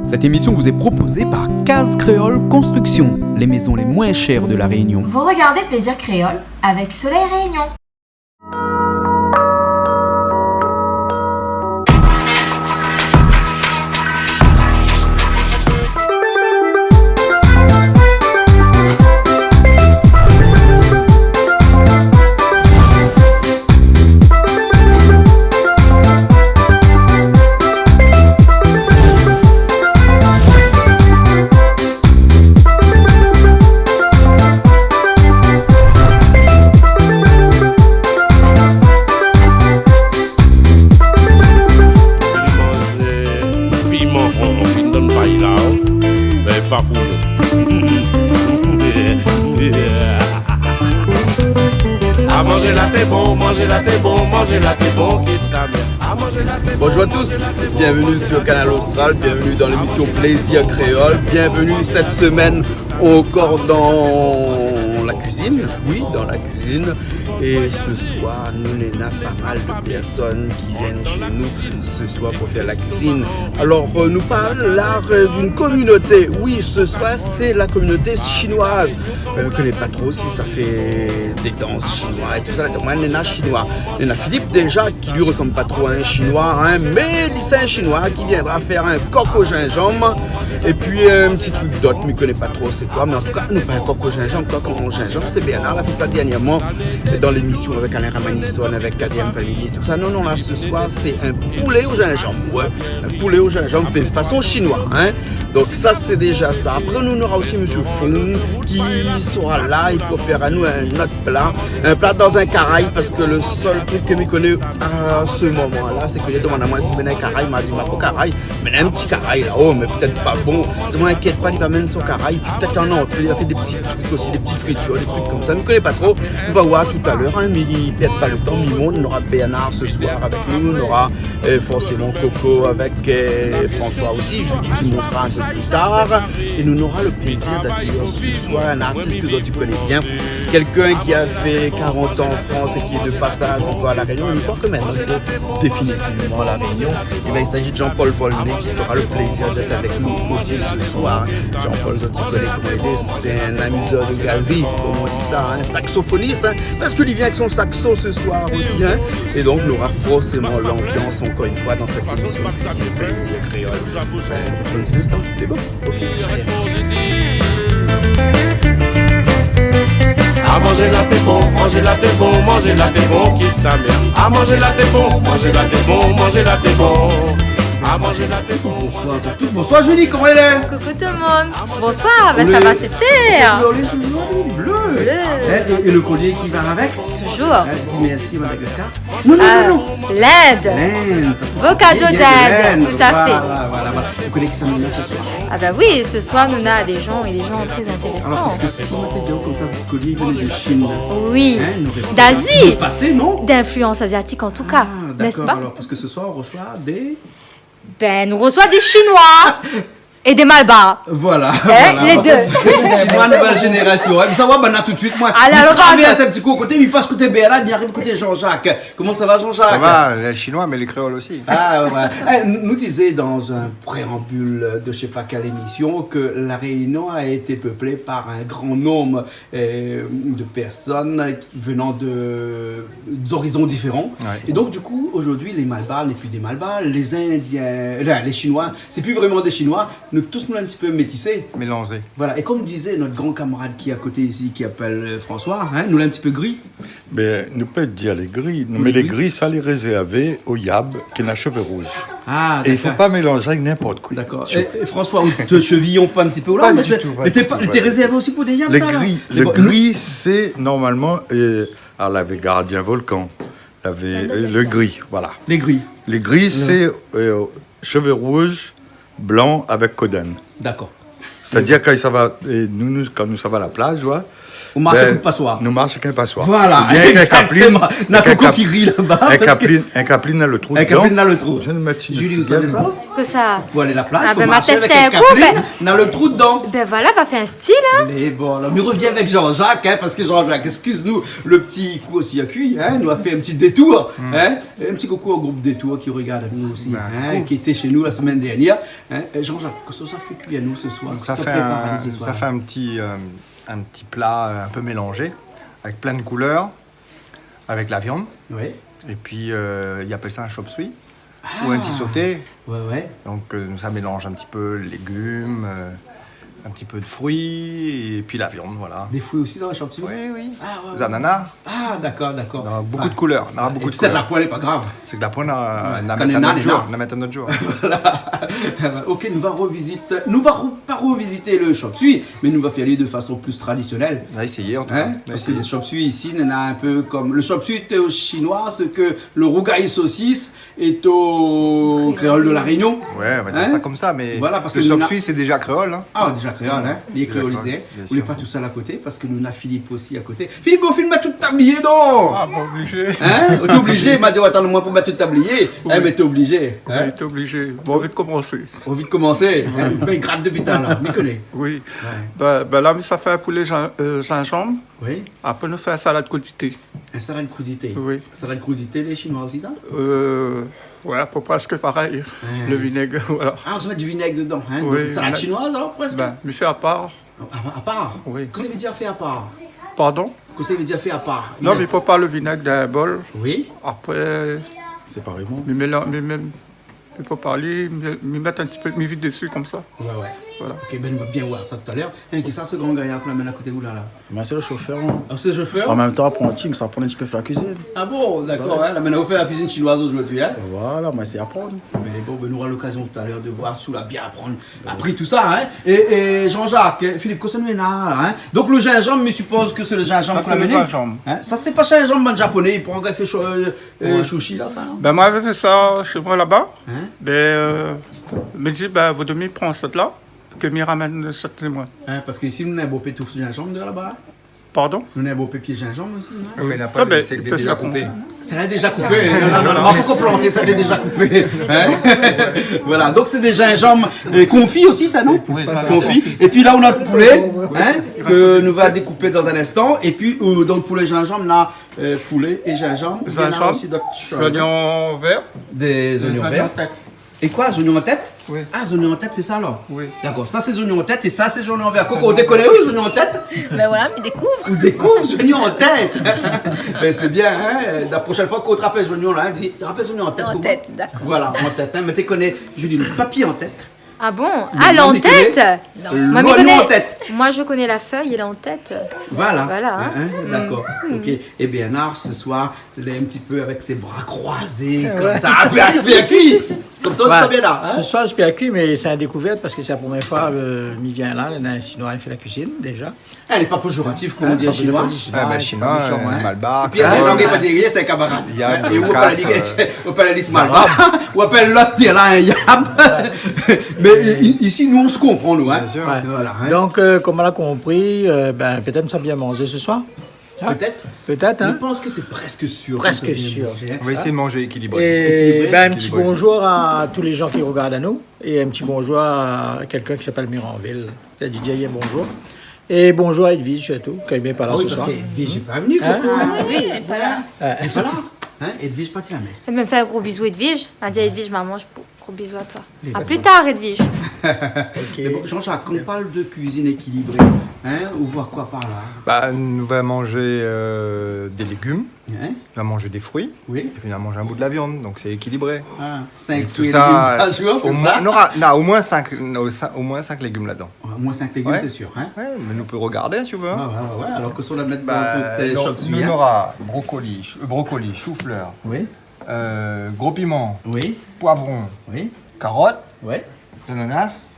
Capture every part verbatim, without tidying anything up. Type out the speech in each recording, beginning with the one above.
Cette émission vous est proposée par Case Créole Construction, les maisons les moins chères de La Réunion. Vous regardez Plaisir Créole avec Soleil Réunion. Piman, on, on fine donn pay la, oh. Mé pa pou nou. Ah, manzé la té bon, manzé la té bon, manzé la té bon, kit la mèr. Ah, manzé la té bon. Bonjour à tous, bienvenue sur Kanal Austral, bienvenue dans l'émission Plaisir Créole, bienvenue cette semaine encore dans la cuisine, oui, dans la cuisine. Et ce soir, nou néna pa mal de personnes qui viennent chez nous ce soir pour faire la cuisine. Alors, euh, nou parl la, euh, d'une communauté. Oui, ce soir, c'est la communauté chinoise. Euh, mi koné pa tro si sa fé dé dans chinois é tout sa. Moin, néna chinois. Néna Philippe déjà, qui lui ressemble pas trop à un Chinois, hein, mais c'est un Chinois qui viendra faire un coq au gingembre. Et puis, un petit truc d'autre, mi koné pa trop c'est quoi, mais en tout cas, nou pa in coq au gingembre, coq au gingembre, c'est Bernard, la fé sa dernièrement, dans l'émission avec Alain Ramanisson, avec K D M Family et tout ça. Non, non, là, ce soir, c'est un poulet au gingembre, ouais. Un poulet au gingembre fait façon chinois, hein. Donc ça, c'est déjà ça. Après, nou nora aussi Monsieur Fong qui sera là et pour faire à nous un autre plat. Un plat dans un karaï, parce que le seul truc ke mi koné à ce moment-là, c'est ke li la domann amoin si mi néna in karaï, ma di, ma pa karaï, mé néna in ti karaï la-o, mé pétèt pa bon. Di amoin, inkièt pa, li va amenn son karaï, pétèt an antré, li va fé dé ti trik osi, dé ti fritir, dé trik konmsa. Mi koné pa tro, nou va voir talèr, hein, mé pèrd pa le tan, mi mont, nou nora Bernard ce soir avec nous, nou nora euh, forcément Coco avec, euh, François aussi, Julie qui montera un peu plus tard. Et nou nora le plaisir d'accueillir ce soir un artiste ke zot i koné bien, quelqu'un qui a fait quarante ans en France et qui est de passage encore à La Réunion, mé mi kroi ke mintnan li lé définitivement à La Réunion. Et ben, il s'agit de Jean-Paul Volnay qui fera le plaisir d'être avec nous aussi ce soir. Jean-Paul, zot i koné koman li lé, c'est un amuseur de galerie, comme on dit ça, hein, saxophoniste, hein, parce que li vien avec son saxo ce soir aussi, hein. Et donc, nou nora forcément l'ambiance, encore une fois, dans cette émission de Plaisir Créole. Euh, un petit instant, c'est bon ? Ok, allez. Ah, manzé la té bon, manzé la té bon, manzé la té bon, kit la mèr. Ah, manzé la té bon, manzé la té bon, manzé la té bon. Ah, manzé la té bon. Bonsoir à tous. Bonsoir Julie, koman i lé ? Coucou tout le monde. Bonsoir, ben ça va super. Ou lé, ou lé sou in zoli bleu. Bleu. Hein, et, et le collier qui va avec ? Toujours. Hein, di mèrsi Madagascar. Non, non, non, non. L'Inde. L'Inde, parce que vos cadeaux d'Inde, tout à fait. Voilà, voilà, voilà. Vous connaissez qui ça nous met ce soir ? Ah ben oui, ce soir, nou néna des gens et des gens très intéressants. Alors, parce que si on était dehors comme ça, vous colliez, il venait de Chine. Oui. Hein, nous aurait pas passé, non ? D'Asie. D'influence asiatique en tout cas, n'est-ce pas ? Ah, d'accord. Alors, parce que ce soir, on reçoit des Ben, nou resoi des Chinois et des Malbars. Voilà, hein, voilà. Les deux. Chinois nouvelle génération. Hein, sa va, ben, là, tout de suite, moi, alors, mi travers in ti kou koté, mi pas koté Bernard, mi ariv koté Jean-Jacques. Comment ça va, Jean-Jacques ? Ça va, les Chinois, mais les créoles aussi. Ah, ouais. Eh, nou, nou disait dans un préambule de je sais pas quelle émission que La Réunion a été peuplée par un grand nombre euh, de personnes venant de, d'horizons différents. Ouais. Et donc, du coup, aujourd'hui, les Malbars n'est plus des Malbars, les Indiens, enfin, les Chinois, c'est plus vraiment des Chinois, nou tous nou lé un petit peu métissés. Mélangés. Voilà, et comme disait notre grand camarade qui est à côté ici, qui s'appelle, euh, François, hein, nou lé un petit peu gris. Ben, nou pé dir lé gri, non, mé lé gri, sa lé rézèrvé o yab ki na shové rouz. Ah, d'accord. É i fo pa mélanzé avèk ninport koi. D'accord. Et, et François, ou té shevillon pa in ti pé la, mé sé, mé té pa, té rézèrvé osi pou dé yab, sa, la. Pas du tout, pas du tout, ouais. Lé gri, lé gri, sé normalman, euh, ah, lavé Gardien Volcan, lavé, euh, lé gri, voilà. Lé gri. Lé gri, sé, euh, shové rouz, blan avèk kodenn. D'accord. Sétadir kan i sava, euh, nou, nou, kan nou sava la plaz, ouais, Ou marsh avèk in pasoir. Nou marsh avèk in pasoir. Voilà, égzaktoman. Na Koko ki ri laba, parske in kaplin na lo trou dedan. In kaplin na lo trou. Julie, ou savé sa ? Kosa ? Pou alé la plaz, fo marsh avèk in kaplin na lo trou dedan. Bin voilà, va fé in stil, in. Mé bon, alor, nou rovien avèk Jean-Jacques, in, parske Jean-Jacques, ékskiz anou, lo ti kou osi a kui, in, nou la fé in ti détour, in. In ti koukou o group Détour ki rogard anou osi, in, ki lété shé nou la semèn dernièr, in. Jean-Jacques, kosa ou sa fé kui anou se soir ? Kosa ou sa prépar anou se soir ? Sa fé in ti, eu, in ti pla, eu, in pé mélanzé, avèk plin koulèr, avèk la viann. Oui. Épi, eu, i apèl sa in chop suey, ou in ti soté. Ouais, ouais. Donk, eu, nou sa mélanz in ti pé légim, eu, in ti pé de frui, épi la viann, voilà. Dé frui osi dan la chop suey ? Oui, oui. Ah, ouais, ouais. Zanana. Ah, dakor, dakor. Nora bonpé de koulèr, nora bonpé de koulèr. Épi sa, la poin lé pa grav. Sé ke la poin, nou va mèt in ot zour. Voilà. OK, nou va rovizit, nou va ro-, pa rovizit lo chop suey, mé nou va fé ali de fason pli tradisionèl. Nou va éséyé, an tou ka. In ? Parske lo chop suey isi, néna in pé kom lo chop suey lété o shinoi, sak lo rougay sosis lété o kréol de La Réunion. Ouais, nou va dir sa komsa, mé lo chop suey, sé déza kréol, in. Ah, déza kréol, in. Li lé kréolizé. Bien sir. Ou lé pa tousèl a koté, parske nou néna Philippe osi a koté. Philippe, ou fine mèt tout tablié, non ? Ah, pa oblizé. In ? Ou té oblizé, ma di, atann amoin pou mèt tout tablié. Oui. In, mé té oblizé, in ? Oui, té oblizé. Bon, anvi komansé. Anvi komansé, in ? Mé grat dopi talèr, mi koné. Oui. Ouais. Bin, bin la, mi sa fé in poulé zin-, eu, zinzanm. Oui. Apré, nou fé in salad krudité. In salad krudité. Oui. Salad krudité, lé shinoi osi, sa ? Eu, ouais, a pé pré parèy. Ouais. Lo vinèg, voilà. Ah, ou sa mèt di vinèg dedan, in ? Oui, donk, salad shinoiz, alor, prèsk. Bin, mi fé a par. A, a par ? Oui. Kosa i vé dir fé a par ? Pardon ? Kosa i vé dir fé a par ? Non, mé mi prépar lo vinèg dan in bol. Oui. Apré, séparéman. Mi mélanz, mi, mi, mi prépar ali, mi, mi mèt in ti pé, mi vid dési komsa. Ouais, ouais. Voilà. OK, bin, nou va bien oir sa talèr. In, kisa se gran gayar k'ou la amenn a koté ou la, la ? Moin sé lo shofèr, in. Ah, sé lo shofèr ? An mèm tan, apranti, mi sa aprann in ti pé fé la kuizine. Ah bon, dakor, in, la amenn aou fé la kuizine shinoiz zordi, in ? Voilà, moin sé aprann. Mé bon, bin, nou nora lokazion talèr de oir si ou la bien aprann, apri tousa, in. É, é Jean-Jacques, é Philippe, kosa nou néna la, in ? Donk lo zinzanm, mi sipoz ke sé lo zinzanm k'ou la amené. Sa sé lo zinzanm. In ? Sa sé pa zinzanm bann Japoné, i pran kan i fé sho-, eu, eu, sushi la, sa, non ? Bin, moin lavé fé sa shé moin laba. In ? Bin, eu, mi di, bin, vo mié mi pran sèt la, ke mi ramenn sèt shé moin. In, parske isi, nou néna bonpé touf zinzanm déor laba, in ? Pardon ? Nou néna bonpé pié zinzanm osi, non ? Oui. Mé na pa, sé déza koupé. Sa la déza koupé. Non, non, non, non, pokor planté, sa la déza koupé. In ? Voilà, donk sé dé zinzanm, eu, konfi osi, sa, non ? Oui, sa, konfi. Épi la, nou na lo poulé, in, ke nou va dékoupé dan in instan. Épi, eu, dan lo poulé zinzanm, nou na, eu, poulé é zinzanm. Zinzanm, osi dot shoz, in. Zoignon vèr. Dé zoignon vèr. Zoignon tèt. É koi, zoignon an tèt ? Oui. Ah, zoignon an tèt, sé sa, alor ? Oui. Dakor, sa sé zoignon an tèt é sa sé zoignon vèr. Koko, ou té koné, oui, zoignon an tèt ? Bin ouais, mi dékouv. Ou dékouv zoignon an tèt. Bin, sé bien, in. La proshèn foi k'ou trap zoignon la, in, di, trap zoignon an tèt pou moin. An tèt, dakor. Voilà, an tèt, in. Mé té koné, Julie, lo papié an tèt. Ah bon ? Ah, l'an tèt ? Non. Moin, mi koné. Moin, mi koné la fèy é l'an tèt. Voilà. Voilà, in. In, in, dakor. Mm. OK. É Bernard, se soir, lé in ti pé avèk sé bra kroizé, komsa, in pé aspé kui. Komsa, ou sa bien la, in ? Se soir, aspé kui, mé sé in dékouvèrt parske sé la promièr foi, eu, mi vien la, dan in shinoi i fé la kuizine, déza. Lé pa péjoratif, kom i di an shinoi. Ah, bin, shinoi, malbar, kréol. Épi, la lang lé pa dérièr, sé in kamarad. Yab, kaf, eu, ou apèl ali malbar, ou apèl lot, la, in yab. Mé i-, isi, nou, nou konpran, nou, in. Bien sir. Ouais. Voilà, in. Donk, eu, kom ou la konpri, eu, bin, pétèt nou sa bien manzé se soir. In ? Pétèt. Pétèt, in. Mi pans ke sé prèsk sir. Prèsk sir. Nou va éséyé manzé ékilibré. Ékilibré. É bin, in ti bonjour a tout lé jan ki rogard anou. É in ti bonjour a kèlkin ki apèl Miranville. Sa di, di bonjour. É bonjour a Edwige sirtou, kan li lé pa la se soir. Ah oui, parske Edwige lé pa vni, Koko, in ? Ah oui, li lé pa la. Li lé pa la. In ? Edwige parti la mès. É mi fé in gro bizou, Edwige. Ma di Edwige, momon, je pou Gros bisous à toi. À plus tard, Edwige. OK. Mé bon, Jean-Jacques, kan ou parl de kuizine ékilibré, in, ou voi koi par la ? Ba, nou va manzé, eu, dé légim, nou va manzé dé frui, épi nou va manzé in bout la viann, donk sé ékilibré. Ah, sink frui é légim par zour, sé sa ? É tousa, o moin, nora, na o moin sink, na o sa-, o moin sink légim ladan. O moin sink légim, sé sir, in ? Ouais, mé nou pé rogardé, si ou vé, in. Ouais, ouais, ouais. Alor, kosa ou la mèt dan out, eu, chop suey, in ? Ba, nou, nou nora brokoli, chou-, brokoli, shou-flèr. Oui. Eu, gro piman, poivron, karot, zananas,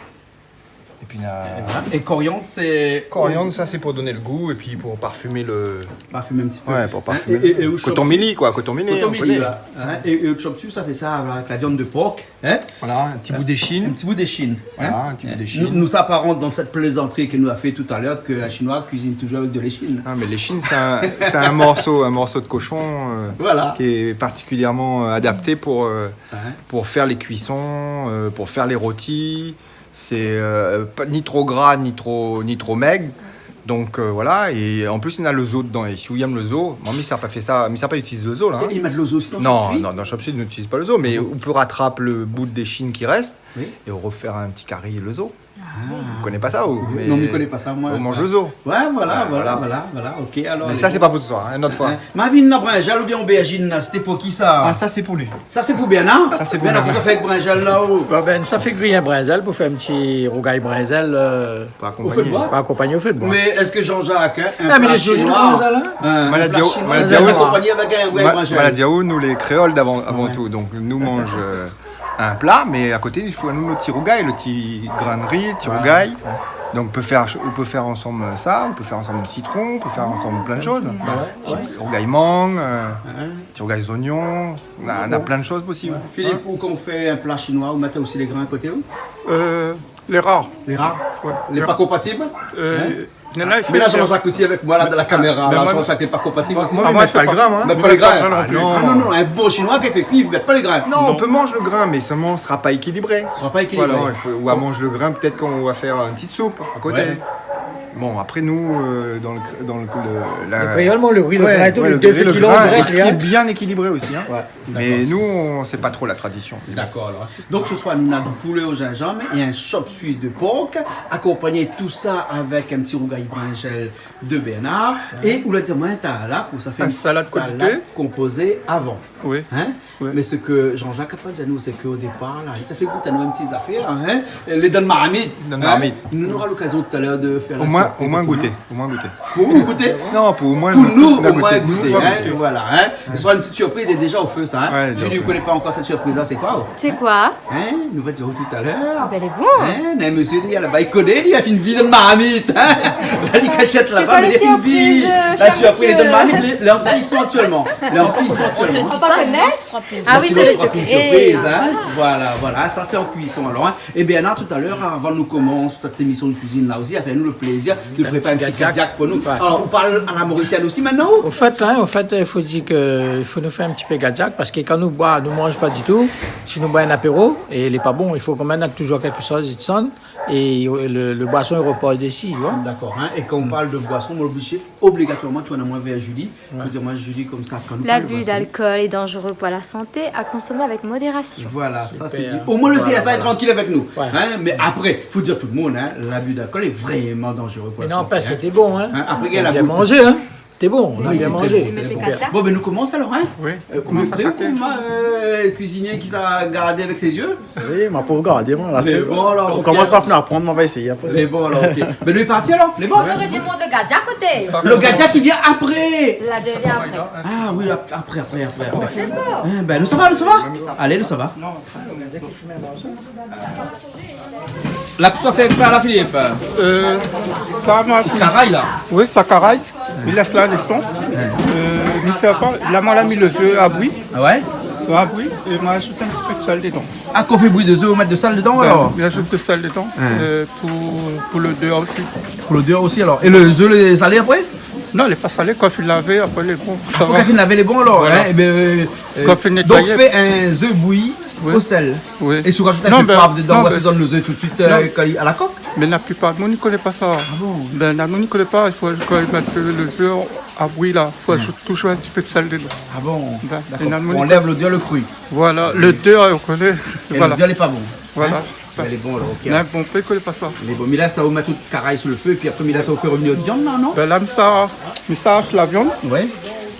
Et puis, on a... Et voilà. Et coriandre, c'est... Coriandre, ça, c'est pour donner le goût et puis pour parfumer le... Parfumer un petit peu. Ouais, pour parfumer. Hein, et, et, et ou chop suey. Koton mili, quoi, koton mili, on connaît. Koton mili, voilà. Hein, et, et ou chop suey, ça fait ça avec la viande de porc, hein. Voilà, un petit bout d'échine. Euh, un petit bout d'échine, hein. Voilà, un petit bout d'échine. Nous, nous, ça, par contre, dans cette plaisanterie que nous a fait tout à l'heure, que un Chinois cuisine toujours avec de l'échine. Ah, mais l'échine, c'est un, c'est un morceau, un morceau de cochon, euh, voilà, qui est particulièrement, euh, adapté pour, euh, hein, pour faire les cuissons, euh, pour faire les rôtis. C'est, euh, pas, ni trop gras, ni trop, ni trop maigre. Donc, euh, voilà, et en plus, néna lo zo dedan. Et si ou yèm lo zo, moin, mi sa pa fé sa, mi sa pa itiliz lo zo, la, hein. Et i mèt lo zo osi dan chop suey ? Non, non, dan chop suey, nou itiliz pa lo zo, mais ou pé ratrap lo bout d'échine ki rès, oui, et ou refé in ti kari lo zo. Ah. Ou koné pa sa, ou ? Non, mi koné pa sa, moin. Ou manz lo zo. Ouais, voilà, voilà, voilà, ok, alors, mé sa, sé pa pou se soir, hein, une autre fois. Hein. Marvin, la brinzèl oubien obèrzine, la, sété pou ki, sa ? Ah, sa, sé pou li. Sa, sé pou Bernard ? Sa, sé pou Bernard. Bernard, kosa ou fé avèk brinzèl, la, ou ? Bon, ben, sa fé gri in brinzèl pou fé in ti rougay brinzèl, euh, pou akonpagné. Au feu de bois ? Pou akonpagné au feu de bois. Mé èske Jean-Jacques, hein, in pla shinoi, in pla shinoi, lé akonpagné avèk in rougay brinzèl ? Ah, mé la di aou, nou, lé kréol, avan, avan tout. Ouais. Donk, nou manz, euh, in pla, mé a koté, i fo anou nout ti rougay, lo ti grin ri, ti rougay. Ouais. Donk, ou pé fé, ou pé fé ansanm sa, ou pé fé ansanm sitron, ou pé fé ansanm plin de shoz. Ouais, ouais. Ti rougay mang, euh, ti rougay zoignon. Néna, néna plin de shoz posib. Ouais. Philippe, ou, kan ou fé in pla shinoi, ou mèt osi lé grin a koté, ou ? Euh, lé rar. Lé rar ? Ouais. Lé pa konpatib ? Euh, hein ? Néna, i fé... Mé la, Jean-Jacques osi avèk moin, la, dan la kaméra, la, moin, Jean-jacques lé pa konpatib osi. Moin, mi mèt pa lé grin, hein. Mèt pa lé grin. Ah, non. Ah, non, non, in bon shinoi ki fé kui, i mèt pa lé grin. Non, ou pé manz lo grin, mé solman, sra pa ékilibré. Sra pa ékilibré. Voilà, i fo, ou va manz lo grin, pétèt kan ou va fé in ti soup a koté. Ouais. Bon, apré, nou, euh, dan lo, dan lo, lo, la... Lo kréol, moin, lo ri, lo grin é tout, ouais, lé dé fé ki lé dirèk, hein. Lo grin, rès bien ékilibré osi, hein. Ouais. Mé nou, sé pa tro la tradision. D'accord, alors. Donc, ce soir, nou néna du poulet au gingembre et un chop suey de porc, accompagné tout ça avec un petit rougail brinjal de Bernard. Ouais. Et ou la di amoin talèr ke ou sa fé une salade composée avant. Oui. Hein ? Oui. Mais ce que Jean-Jacques la pa di anou, c'est qu'au départ, la, li sa fé gout anou in ti zafèr, hein ? Lé dan marmit. Dan marmit. Nou nora l'occasion tout à l'heure de faire la surprise à tout le monde. Au moins, au moins goûter. Au moins goûter. Pou ou gout ? Non, pou moin, pou nou, au moins goûter, hein, voilà, hein. Ouais. Soit une petite surprise, lé déza o fé, sa, hein. Ouais, bien sûr. Julie, ou koné pa ankor sèt surpriz-la, sé koi, oh ? Sé koi ? Hein, nou va dir aou tout à l'heure. Ah ben, lé bon. Hein, mé mésyé, li, laba, li koné, li la fine vid dan marmit, hein. La, li kashèt laba, mé li la fine vid. Sé koi la surpriz, euh, cher monsieur ? La surpriz, lé dan marmit, lé, lé an kuison aktièlman. Lé an kuison aktièlman. On te dit pas, hein. Ah oui, c'est le secret. Voilà, voilà, sa sé an kuison, alor, hein. É Bernard, tout à l'heure, avan nou komans sèt émisyon de kuizine la osi, la fé anou le plézir de prépar in ti gadiak pou nou. In ti gadiak. Ouais. Alor, ou parl a la mauricienne osi mintnan, ou ? Au fait, hein, au fait, i fo dir ke i fo nou fé in ti pé gadiak, parske kan nou boi, nou manz pa ditou. Si nou boi in apéro, é lé pa bon, i fo kan mèm toujour kékshoz i désann, é le, le boison i repars dési, ou oi. D'accord, hein. É kan ou parl de boison, moin lé oblizé obligatoirement tourn amoin vèr Julie. Ouais. Fo dir amoin, Julie, konmsa, kan nou parl de boison. L'abus d'alcool est dangereux pour la santé, à consommer avec modération. Voilà, sa sé di. Super. Voilà, voilà. Au moins, le C S A est tranquille avec nous. Ouais. Hein, mé apré, fo dir tout le monde, hein, l'abus d'alcool est vraiment dangereux pour la santé, hein. Mé non, pa, sété bon, hein. Hein, apré, la bien manzé, hein. Té bon, nou la bien manzé. Oui, té tré bon, té tré bon. Bon, ben, nou komans alor, hein. Oui. Euh, nou komans ataké. Ou lé pré, ou, euh, kuizinié ki sa gardé avèk sé zié ? Oui, ma pou gardé, moin, la, sé... Mé voilà, ok. Ou komans pa fine aprann, ma va éséyé apré. Mé bon, alor, ok. Ben, nou lé parti alor, lé bon ? On aurait dû prendre le gadiak a koté. Le gadiak i vien apré. La, i vien apré. Ah oui, ap-, apré, apré, apré, apré. D'accord. Eh ben, nou sava, nou sava ? Alé, nou sava. La, kosa ou fé avèk sa la, Philippe ? Euh, sa, moin, sé karay la. Oui, sa karay. Mi lès la désann. Ouais. Euh, mi sava pa. La, moin la mi lo zèf a bouyi. Ah ouais ? A bouyi. É moin azout in ti pé de sèl dedan. Ah, kan ou fé bouyi lo zèf, ou mèt de sèl dedan, alor ? Ben, mi azout de sèl dedan, euh, pou, pou lodèr osi. Pou lodèr osi, alor. É lo zèf, lé salé apré ? Non, lé pa salé. Kan ou fine lavé, apré, lé bon. Sa va. Ah, kan ou fine lavé, lé bon, alor, hein ? Ouais. Eh ben, euh, kan ou fine nétoiyé. Donk, fé in zèf bouyi o sèl. Oui. Oui. É si ou razout in pé de poiv dedan, ou asézone lo zèf tout de suite, euh, kan li, a la kok ? Mé la plipar d'moun i koné pa sa. Ah bon ? Ben, la moun i koné pa, i fo kan i mèt lo zèf a bouyi la, fo azout toujour in ti pé de sèl dedan. Ah bon ? Ben, d'accord. Pou anlèv lodèr lo kri. Voilà, lodèr, ou koné, voilà. É lodèr lé pa bon. Voilà. Hein ? Mé lé bon, alor, ok. Mé bon, pé koné pa sa. Mé bon, mi lès aou mèt out karay sou lo fé, épi apré, mi lès aou fé revnir out viann la, non ? Ben, la, mi sa, mi sa ash la viann. Ouais.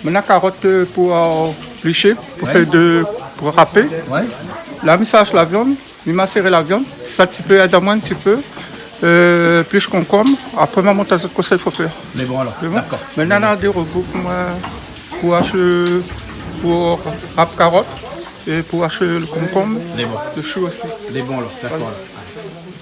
Moin néna karot, euh, pou, euh, éplisé, pou fé de, pou rapé. Ouais. La, mi sa ash la viann. Mi masèr la viann, sa ti pé èd amoin in ti pé, euh, plis konkonm. Apré, ma mont azot kosa i fo fé. Mé bon, alor, d'accord. Mé bon. Mé néna dé rogou pou moin, pou ashé, pou rap karot é pou ashé lo konkonm, lo shou osi. Mé bon, alor, d'accord, alor. Voilà.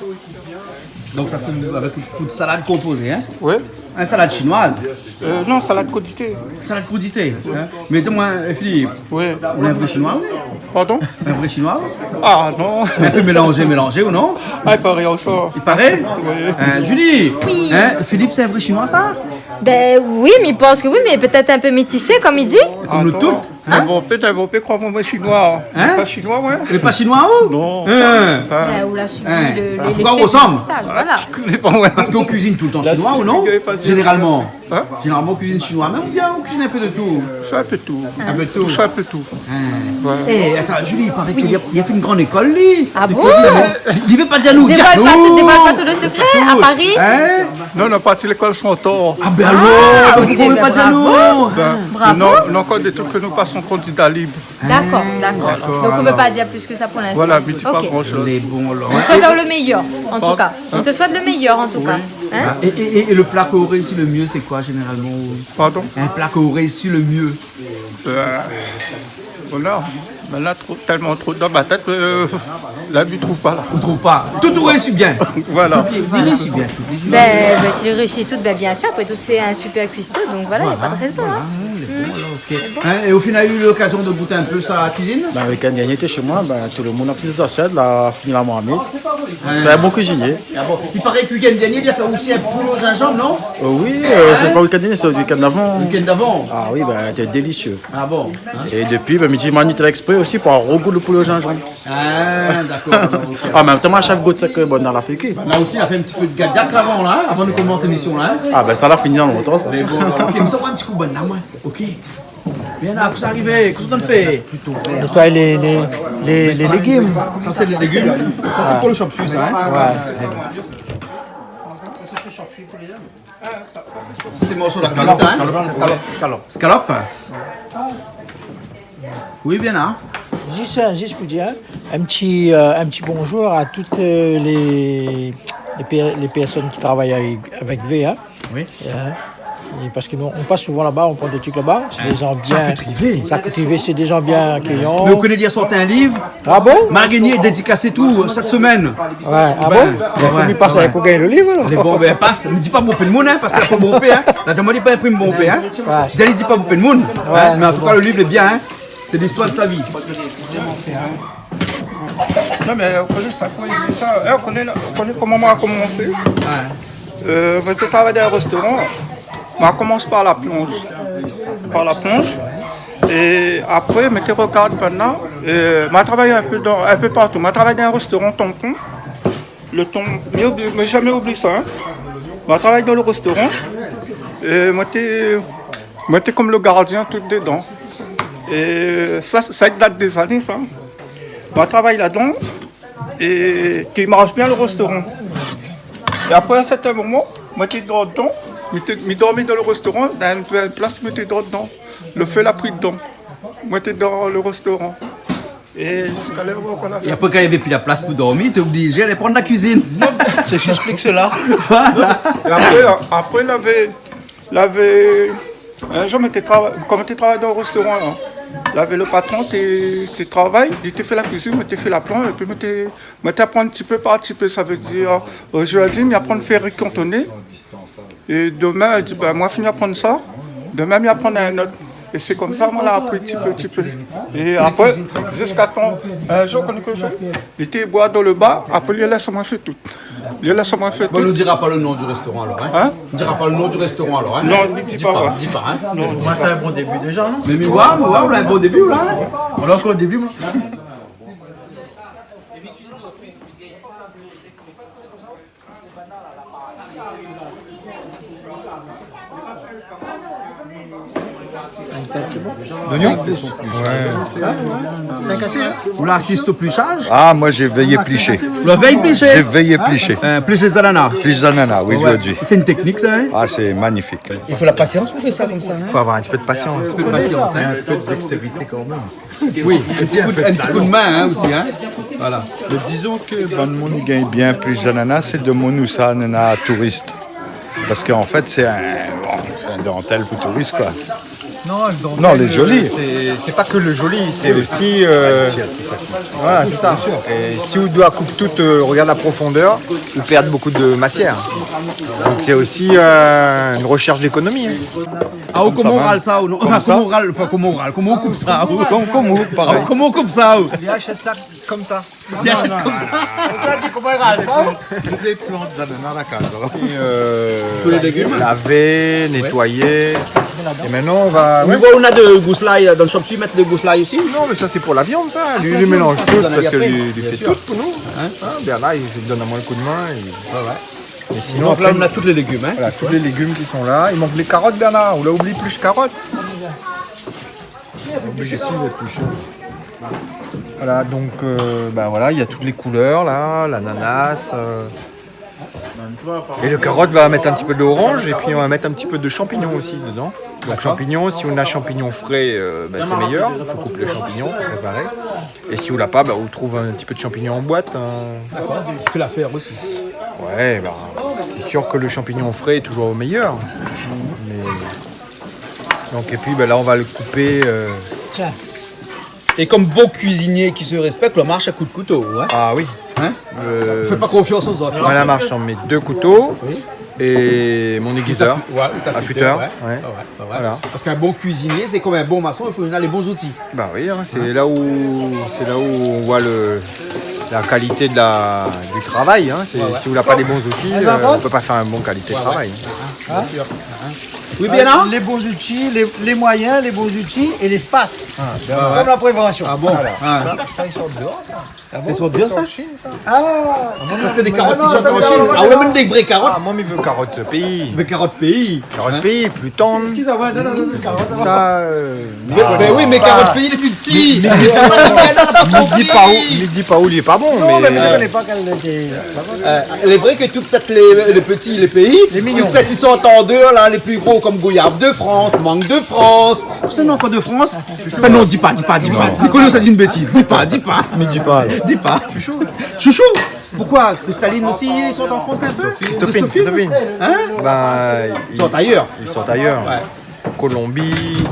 Donc ça, c'est avec une, une salade composée, hein ? Oui. Une salade chinoise ? Euh, non, salade crudité. Salade crudité, hein ? Mais dis-moi, euh, Philippe, oui, on est un vrai Chinois, oui ? Pardon ? Un vrai Chinois, oui ? Ah, non. Un peu mélangé, mélangé, ou non ? Ah, il paraît aussi. Il paraît ? Oui. Hein, Julie ? Oui. Hein, Philippe, c'est un vrai Chinois, ça ? Ben oui, mi pans ke oui, mé pétèt in pé métisé, konm i di. Comme nous tous. Hein ? Bon, pétèt, bon, pé kroi amoin chinois. Hein ? Pa chinois, moin. Lé pa chinois, ou ? Non. Hein ? Ben, ou la subi le, le, l'effet du métissage, voilà. Parske ou kuizine tout le tan chinois, ou non ? Généralement. Hein ? Généralement, ou kuizine chinois, mé oubien ou kuizine in pé de tout ? Sa in pé de tout. In pé de tout. Sa in pé de tout. Hein. Voilà. Eh, atann, Julie, i paré ke li la, li la fé in gran lékol, li. Ah bon ? Li vé pa dir anou. Dévoile pas tout, dévoile pas tout le secret, à Paris. Hein ? Non, nou la parti lékol Santor. Ah ben alors, pourquoi vous pouvez pas dire non ? Bravo. Ben, non, non, ankor dé truk ke nou pas an kandida lib. D'accord, d'accord. Donc, on peut pas dire plus que ça pour l'instant. Voilà, mé sé pa gran shoz. Lé bon, alor. On souhaite le meilleur, en tout cas. On te souhaite le meilleur, en tout cas. Hein ? Et, et, et, et le plat que vous réussissez le mieux, c'est quoi, généralement ? Pardon ? Un plat que vous réussissez le mieux. Euh, voilà. Maintenant, trop, tellement trop dans ma tête, euh, là, je trouve pas, là. Ou trouv pa. Tout, tout réussi bien. Voilà. Tout réussi bien, tout réussi bien. Ben, ben, si réussi tout, ben, bien sûr. Après tout, c'est un super cuistot, donc voilà, y a pas de raison, hein. Voilà, voilà, lé bon, alor, ok. Hein, et au final, eu l'occasion de goûter un peu sa cuisine ? Ben, le week-end dernier, j'étais chez moi, ben, tout le monde a fini sa assiette, la fini la marmite. Hein. C'est un bon cuisinier. Ah bon ? I paré ke le week-end dernier, li la fé osi in poul o zinzanm, non ? Euh, oui, euh, c'est pas le week-end dernier, c'est le week-end d'avant. Le week-end d'avant. Ah oui, ben, c'était délicieux. Ah bon ? Hein ? Et depuis, ben, mi di, ma di l'exprès aussi pour regoûter le poulet au gingembre. Ah, d'accord, ok. Ah, mé an mèm tan, ma shèf gout sak banna la fé kui. Banna osi la fé in ti pé de gadiak avan, la, hein, avan de komansé lémisyon, la, hein. Ah, ben, sa la fini dan lontan, sa. Mé bon, ok, mi sa pran in ti kou banna, moin. Ok. Bien, la, kosa i ariv, kosa ou antann fé ? Nettoyer les, les, les, les légumes. Ça, c'est les légumes. Ça, c'est pour le chop suey, ça, hein ? Ouais. Sé morso la kuizine, hein ? Escalope, escalope, escalope. Escalope. Oui, bien, hein ? Juste, euh, juste pour dire, hein, un petit, euh, un petit bonjour à toutes, euh, les, les per-, les personnes qui travaillent avec, avec V, hein. Oui. Euh, et parce que nous, on passe souvent là-bas, on prend des trucs là-bas. C'est des gens bien. Charcuterie V. Charcuterie V, c'est des gens bien accueillants. Mé ou koné, li la sort in liv. Ah bon ? Malgrénié dédikasé tout, euh, cette semaine. Ouais, ah bon ? Ben, ben, fo li pas avèk pou gingn le liv, alor. Lé bon, ben, pas. Mé di pa bonpé d'moun, hein, parske fo bonpé, hein. La di amoin, li la pa inprim bonpé, hein. Ouais. Di ali, di pa bonpé d'moun, hein, mé an tou ka, le liv lé bien, hein. C'est l'histoire de sa vie. Non, mé ou koné sa, koman i di sa ? Eh, ou koné, ou koné koman moin la komansé ? Ouais. Euh, moin té travay dan in restoran. Moin la komans par la plonj. Par la plonj. É apré, moin té rogard banna. Euh, moin la travay in pé dan, in pé partou. Moin la travay dan in restoran Tampon. Le Tampon, mi oubli, mi zamé oubli sa, hein. Moin la travay dan le restoran. É moin té, moin té konm le gardien tout dedan. É sa, sa i dat dé zané, sa. Moin la travay ladan. É té i marsh bien le restoran. É apré, a in sèrtin moman, moin té dor dedan, mi té, mi dormi dan le restoran, dan in, in plas, mi té dor dedan. Le fé la pri dedan. Moin té dan le restoran. É ziska lèr ou la... É apré, kan navé pi la plas pou dormi, té oblizé alé pran la kuizine. Non, mé sé, j'explique cela. Voilà. É apré, apré, navé Lavé, in zour, moin té trava-, kom moin té travay dan restoran la, lavé le patron, té, té travay, li té fé la kuizine, moin té fé la plonj, épi moin té, moin té aprann ti pé par ti pé, sa vé dir, euh, zordi, mi aprann fé ri kantoné. É domin, li di, bin, moin la fini aprann sa. Domin, mi aprann in not. É sé komsa, moin la apri ti pé, ti pé. É apré, ziska tan, in zour, koné kosa li fé ? Li té boir dan le bar, apré, li lès amoin fé tout. Li lès amoin fé tout. Bon, nou dira pa le non du restoran alor, in ? In ? Nou dira pa le non du restoran alor, in ? Non, nou di pa. Di pa, in ? Non, nou di pa. Mé moin, sé in bon débi déza, non ? Mé, mé, waw, waw, la, in bon débi, la, in ? Nou lé ankor o débi, moin. L'oignon ? Sink ? Sink asé, in ? Ou la asist o plishaz ? Ah, moi, j'ai veillé plicher. Ou la vèy plishé ? J'ai veillé plicher. Euh, plish lé zanana. Plish zanana, oui, ouais, aujourd'hui. C'est une technique, ça, hein ? Ah, c'est magnifique. Il faut la patience pour faire ça comme ça, hein ? Faut avoir un petit peu de patience. Un petit peu de patience, hein ? Et un peu de dextérité quand même. Oui, in ti kou, in ti kou d'min, in, osi, in. Voilà. Mé dizon ke bann moun i gingn bien plish zanana, sé demoun ousa néna touris. Parske an fèt, sé in, bon, sé in dantèl pou touris, koi. Non, le dentelle, non, lé zoli. Euh, c'est, c'est pas que le joli, c'est aussi, euh, voilà, c'est ça. Et si ou doi koup tout, euh, regarde la profondeur, ou pèrd beaucoup de matière. Donc c'est aussi, euh, une recherche d'économie, hein. Ah, ou koman ou ral sa, ou non ? Koman sa ? Koman ou ral, enfin, koman ou ral, koman ou koup sa, ou ? Kom, kom ou, parèy. Ah, koman ou koup sa, ou ? Li ashèt sa konmsa. Li ashèt konmsa. Ou la di koman i ral sa ? Tout les plantes d'ananas à la case, alors. Et, euh, tous les légumes. Laver, nettoyer. Et maintenant, on va, ouais. Ou voi, ou na de gous lay dan le shop, ou mèt de gous lay osi ? Non, mais ça, c'est pour la viande, ça. Li, li mélanz tout, parce que li, li fé tout pou nou. Hein ? Hein, bien là, li donn amoin le coup de main, et... Ouais, ouais. Et sinon, donc après, là, on a tous les légumes, hein. Voilà, tous les légumes qui sont là. Il manque les carottes, Bernard. On a oublié plus carottes. Ici, il est plus chaud. Voilà, donc, euh, ben voilà, il y a toutes les couleurs, là, l'ananas, euh, et le carotte, va mettre un petit peu de l'orange, et puis on va mettre un petit peu de champignons aussi dedans. Donc, d'accord. Champignons, si on a champignons frais, euh, ben, c'est meilleur. Il faut couper le champignon, faut préparer. Et si ou la pa, ben, ou trouv un petit peu de champignons en boîte, hein. D'accord, qui fait l'affaire aussi. Ouais, ben, c'est sûr que le champignon frais est toujours meilleur. Mais Donc, et puis, ben, là, on va le couper, euh. Tiens. Et comme bon cuisinier qui se respecte, ou marsh a kou de kouto, hein ? Ah oui. Hein ? Euh, fé pa konfians aux autres. Moin la marsh ansanm mé dé kouto, oui, é mon aiguiseur, ouais, ou ta affûteur, ouais. Affûteur, ouais. Ouais, ouais, ouais. Voilà. Parce qu'un bon cuisinier, c'est comme un bon maçon, il faut qu'il a les bons outils. Bah oui, hein, c'est là où, c'est là où on voit le, la qualité de la, du travail, hein. C'est, ouais, ouais, si ou la pa les bons outils, euh, on peut pas faire une bonne qualité de travail. Hein ? Bien sûr. Hein ? Oui, bien, hein ? Les bons outils, les, les moyens, les bons outils et l'espace. Ah, ben ouais. Comme la prévention. Ah bon ? Voilà. Ah. Ça, ça, ils sortent dehors, ça. Ah bon ? Ils sortent dehors, ça ? Ils sortent en Chine, ça. Ah, ça, c'est des carottes qui sortent en Chine. Ah ouais, même des vraies carottes. Ah, moin, mi vé karot péi. Des carottes pays. Karot péi, pli tann. Hein ? Qu'est-ce qu'ils avaient dans la zone de carottes, alors ? Ça, euh, ben oui, mé karot péi, lé pli pti. Mi, mi di pa ou, mi di pa ou li lé pa bon, mé, euh, non, mé mi koné pa kèl lété. Euh, il est vrai que tout sat lé, lé pti, lé péi, tout sat i sort an déor la, lé pli gro, kom goyav de France, mang de France. Ou sé non, ankor de France ? Enfin, non, di pa, di pa, di pa. Nicolas, sa di une bêtise. Di pa, di pa. Mi di pa, alor. Di pa. Chouchou. Chouchou. Pourquoi ? Cristalline aussi, ils sortent en France un peu ? Christophine, Christophine. Hein ? Bah, ils sortent ailleurs. Ils sortent ailleurs. Ouais. Colombie,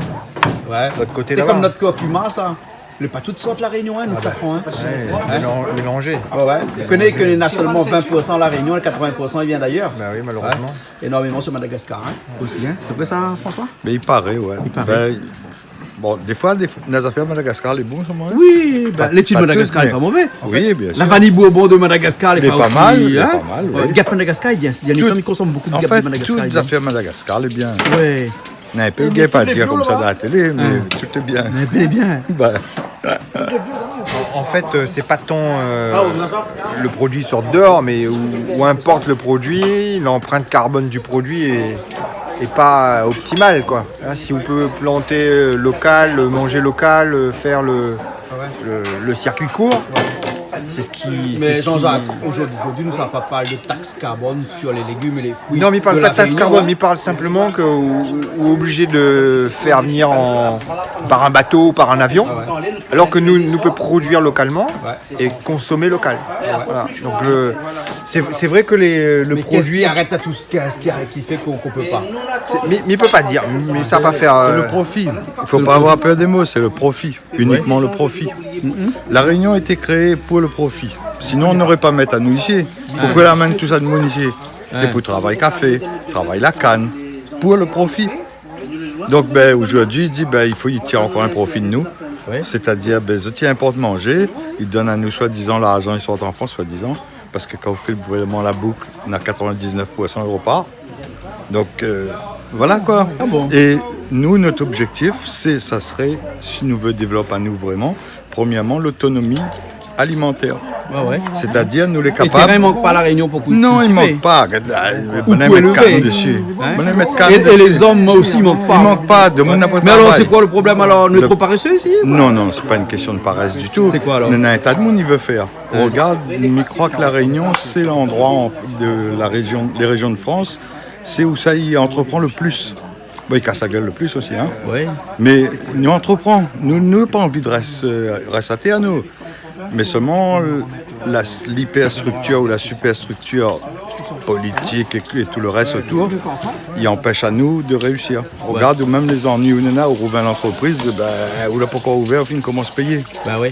ouais, l'autre côté là-bas. C'est comme notre curcuma, ça. Lé pa tout sort La Réunion, hein, nou, safran, hein. Ah bah, ouais, mélan-, mélangé. Ouais, ouais. Ou koné ke na seulement vingt pour cent La Réunion, les quatre-vingts pour cent, ils viennent d'ailleurs. Bah oui, malheureusement. Ouais. Énormément sur Madagascar, hein, aussi, hein. C'est vrai ça, François ? Mé i paré, ouais. I paré. Ben, bon, défoi, défoi, lé zafèr Madagascar, lé bon, sa, moin, hein. Oui, ben, pa, léti pa Madagascar, lé pa mové, an fèt. Oui, bien sûr. La vanille Bourbon de Madagascar, lé pa mal, lé pa mal, oui. Gèp Madagascar, lé bien. Sé dernié tan, mi konsom bonpé de gèp de Madagascar, lé bien. Tout, tout zafèr Madagascar, lé bien. Ouais. Néna in pé gèp a dir konmsa dan la télé, mé tout lé bien. Mé tout lé bien. Bah. En, en fait, euh, c'est pas tant, euh, le produit sort dehors, mais où, où importe le produit, l'empreinte carbone du produit est, est pas optimale, quoi. Hein, si on peut planter, euh, local, euh, manger local, euh, faire le, le, le circuit court, c'est ce qui, c'est ce qui... Mais Jean-Jacques, aujourd'hui, aujourd'hui, nou sa pa parl de taxe carbone sur les légumes et les fruits de La Réunion, hein. Non, mi parl pa de taxe carbone, mi parl simplement ke ou, ou lé obligé de faire venir en, par un bateau ou par un avion, alors que nous, nous peut produire localement et consommer local. Voilà. Donc le, c'est, c'est vrai que les, le produit... Mais qu'est-ce qui arrête à tout ce qui, ce qui arrête, qui fait qu'on, qu'on peut pas ? C'est, mi, mi pé pa dir, mi sa pa fé, euh... C'est le profit. Il faut pas avoir peur des mots, c'est le profit. Uniquement le profit. La Réunion a été créée pour le profit. Sinon, nou noré pa mèt anou isi. Pourquoi la amenn tout sa demoun isi ? Sé pou travay kafé, travay la kann, pour le profit. Donk, ben, zordi, i di, ben, i fo i tir ankor in profi de nou. Sétadir, ben, zot i inport manzé, i donn anou soi-dizan larzan, i sort an Frans, soi-dizan. Parske kan ou fé vréman la bouk, na quatre-vingt-dix-neuf pour cent i repar. Donk, euh, voilà koi. Ah bon ? É nou, nout objektif, sé, sa sré, si nou vé dévlop anou vréman, promièrman, lotonomi alimantèr. Ouais, ouais. Sétadir, nou lé kapab... Lé térin i mank pa La Rénion pou kiltivé. Non, i mank pa. Gard la, ou pé lévé. Bann i mèt kann dési. Hein ? Bann i mèt kann dési. É, é lé zom osi i mank pa. I mank pa, demoun na pa travay. Mé alor, sé koi le problèm alor ? Nou lé tro parésé isi, koi ? Non, non, sé pa in késtion de parès ditou. Sé koi alor ? Néna in ta demoun i vé fèr. Hein. Regard, mi kroi ke La Rénion, sé landroi an, de la réjion, lé réjion de Frans, sé ousa i antrepran le plis. Bon, i kas la guèl le plis osi, hein. Oui. Mé nou antrepran. Nou, nou, pa anvi de rès, euh, rès atèr, nou. Mé solman, la, lipèrstriktir ou la sipèrstriktir politik é, é tout le rès otour, i anpèsh anou de réusir. Rogard, ou mèm lé zannuy ou néna, ou rouv in lantrepriz, bin, ou la pankor ouvèr, ou fine komans péyé. Bin oui.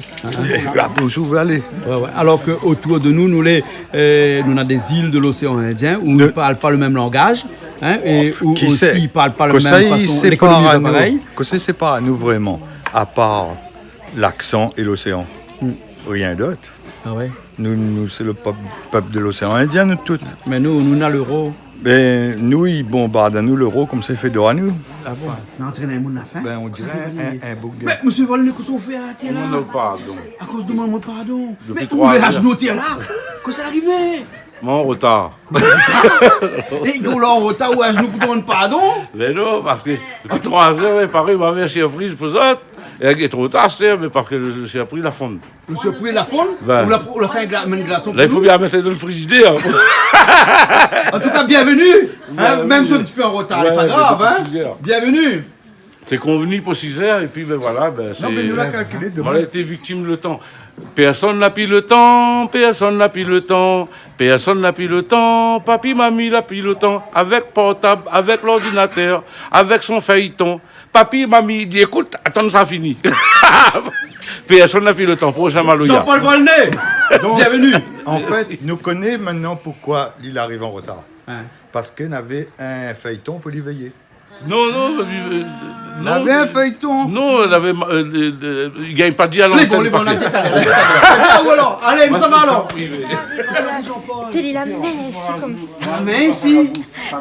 É apré, ousa ou vé alé ? Ouais, ouais. Alor ke otour de nou, nou lé, euh, nou néna dé zil de l'océan Indien ousa i parl pa le mèm langaz, hein, é ousa i parl pa le mèm fason, lékonomi lé pa parèy. Kosa i sépar anou vréman, apar laksan é l'océan ? Rien d'ot. Ah ouais ? Nou, nou, sé le pèp, pèp de l'océan Indien, nou tout. Mé nou, nou néna l'euro. Bin, nou, i bonbard anou l'euro, konmsa i fé dor anou. Ah bon ? Mé antrèn in moun la fin. Bin, on diré in, in boug de... Mé, mésyé Volnay, kosa ou fé atèr la ? Mon pardon. Akoz domann amoin pardon ? Dopi troi zèr. Mé ou lé azenou atèr la ? Kosa la arivé ? Moin an rotar. É ou lé an rotar, ou azenou pou domann pardon ? Mé non, parske dopi troi zèr, mé parèy, moin lavé in sirpriz pou zot. É lé tro tar, sé, mé parske le, le sirpriz la fonn. Le sirpriz la fonn ? Bin. Ou la, ou la fé in gla-, in glason pou nou ? La, i fo bien mèt dann frizidèr. An tou ka, bienvenu. Hein, mèm si ou lé in ti pé an rotar, lé pa grav, hein. Bienvenu. Té konvni pou sizèr, épi, bin voilà, bin, sé... Non, mé nou la kalkilé domin. Moin la été viktim le tan. Pèrsone la pi le tan, pèrsone la pi le tan, pèrsone la pi le tan, papi, mami la pi le tan, avèk portab, avèk lordinatèr, avèk son fèyton. Papi, mami, i di, ékout, atann sa fini. Pèrsone la pi le tan, proshin maloya. Jean-Paul Volnay, bienvenu. Donk, an fèt, nou koné mintnan poukoi li la ariv an rotar. Hein. Parske navé in fèyton pou li véyé. Non, non, euh, non. Navé in fèyton. Non, navé, euh, euh, euh, i gingn pa dir a lantèn. Lé bon, lé bon, parske... Lé bon, lé bon. Alé, alor. Alé, nou sava alor. Moin, sé privé. Té li la min isi konmsa. La min isi.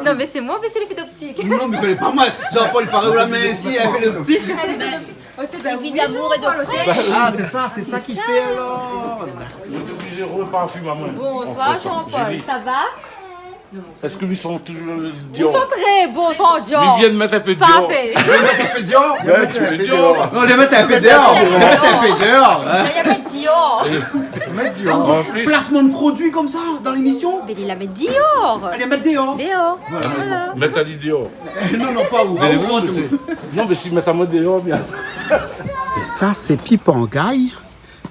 Non, mé sé moin, mé sé lé fidoptik. Non, mé koné pa moin. Jean-Paul, i paré ou la min isi, in fidoptik. Évidemment, et de près. Ah, sé sa, sé sa ki fé alor. Ou lé oblizé reparfim amoin. Bonsoir, Jean-Paul. Sa va ? Èske i san touzour Dior ? I san tré bon, san Dior. Li vien mèt in pé Dior. Parfé. Li mèt in pé Dior. Ouais, in pé Dior. Non, li mèt in pé déor. Li mèt in pé déor. Li mèt Dior. Li mèt Dior. An plis. Plasman de produi konmsa dan lémisyon. Mé li la mèt Dior. Èl i mèt déor. Déor. Voilà. Mèt ali déor. Non, non, pa ou. Mé pa ou, sé, non, mé si mèt amoin déor, bien. É sa, sé Pipangay.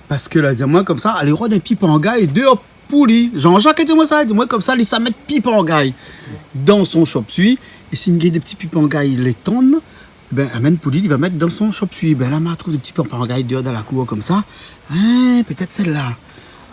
Parske la di amoin konmsa, alé rod in Pipangay déor pou li. Jean-Jacques la di amoin sa, la di amoin konmsa, li sa mèt Pipangay dan son chop suey. É si néna dé ti Pipangay lé tann, bin, amenn pou li, li va mèt dan son chop suey. Bin, la, ma trouv dé ti Pipangay déor dan la kour konmsa. Hein, pétèt sèl-la.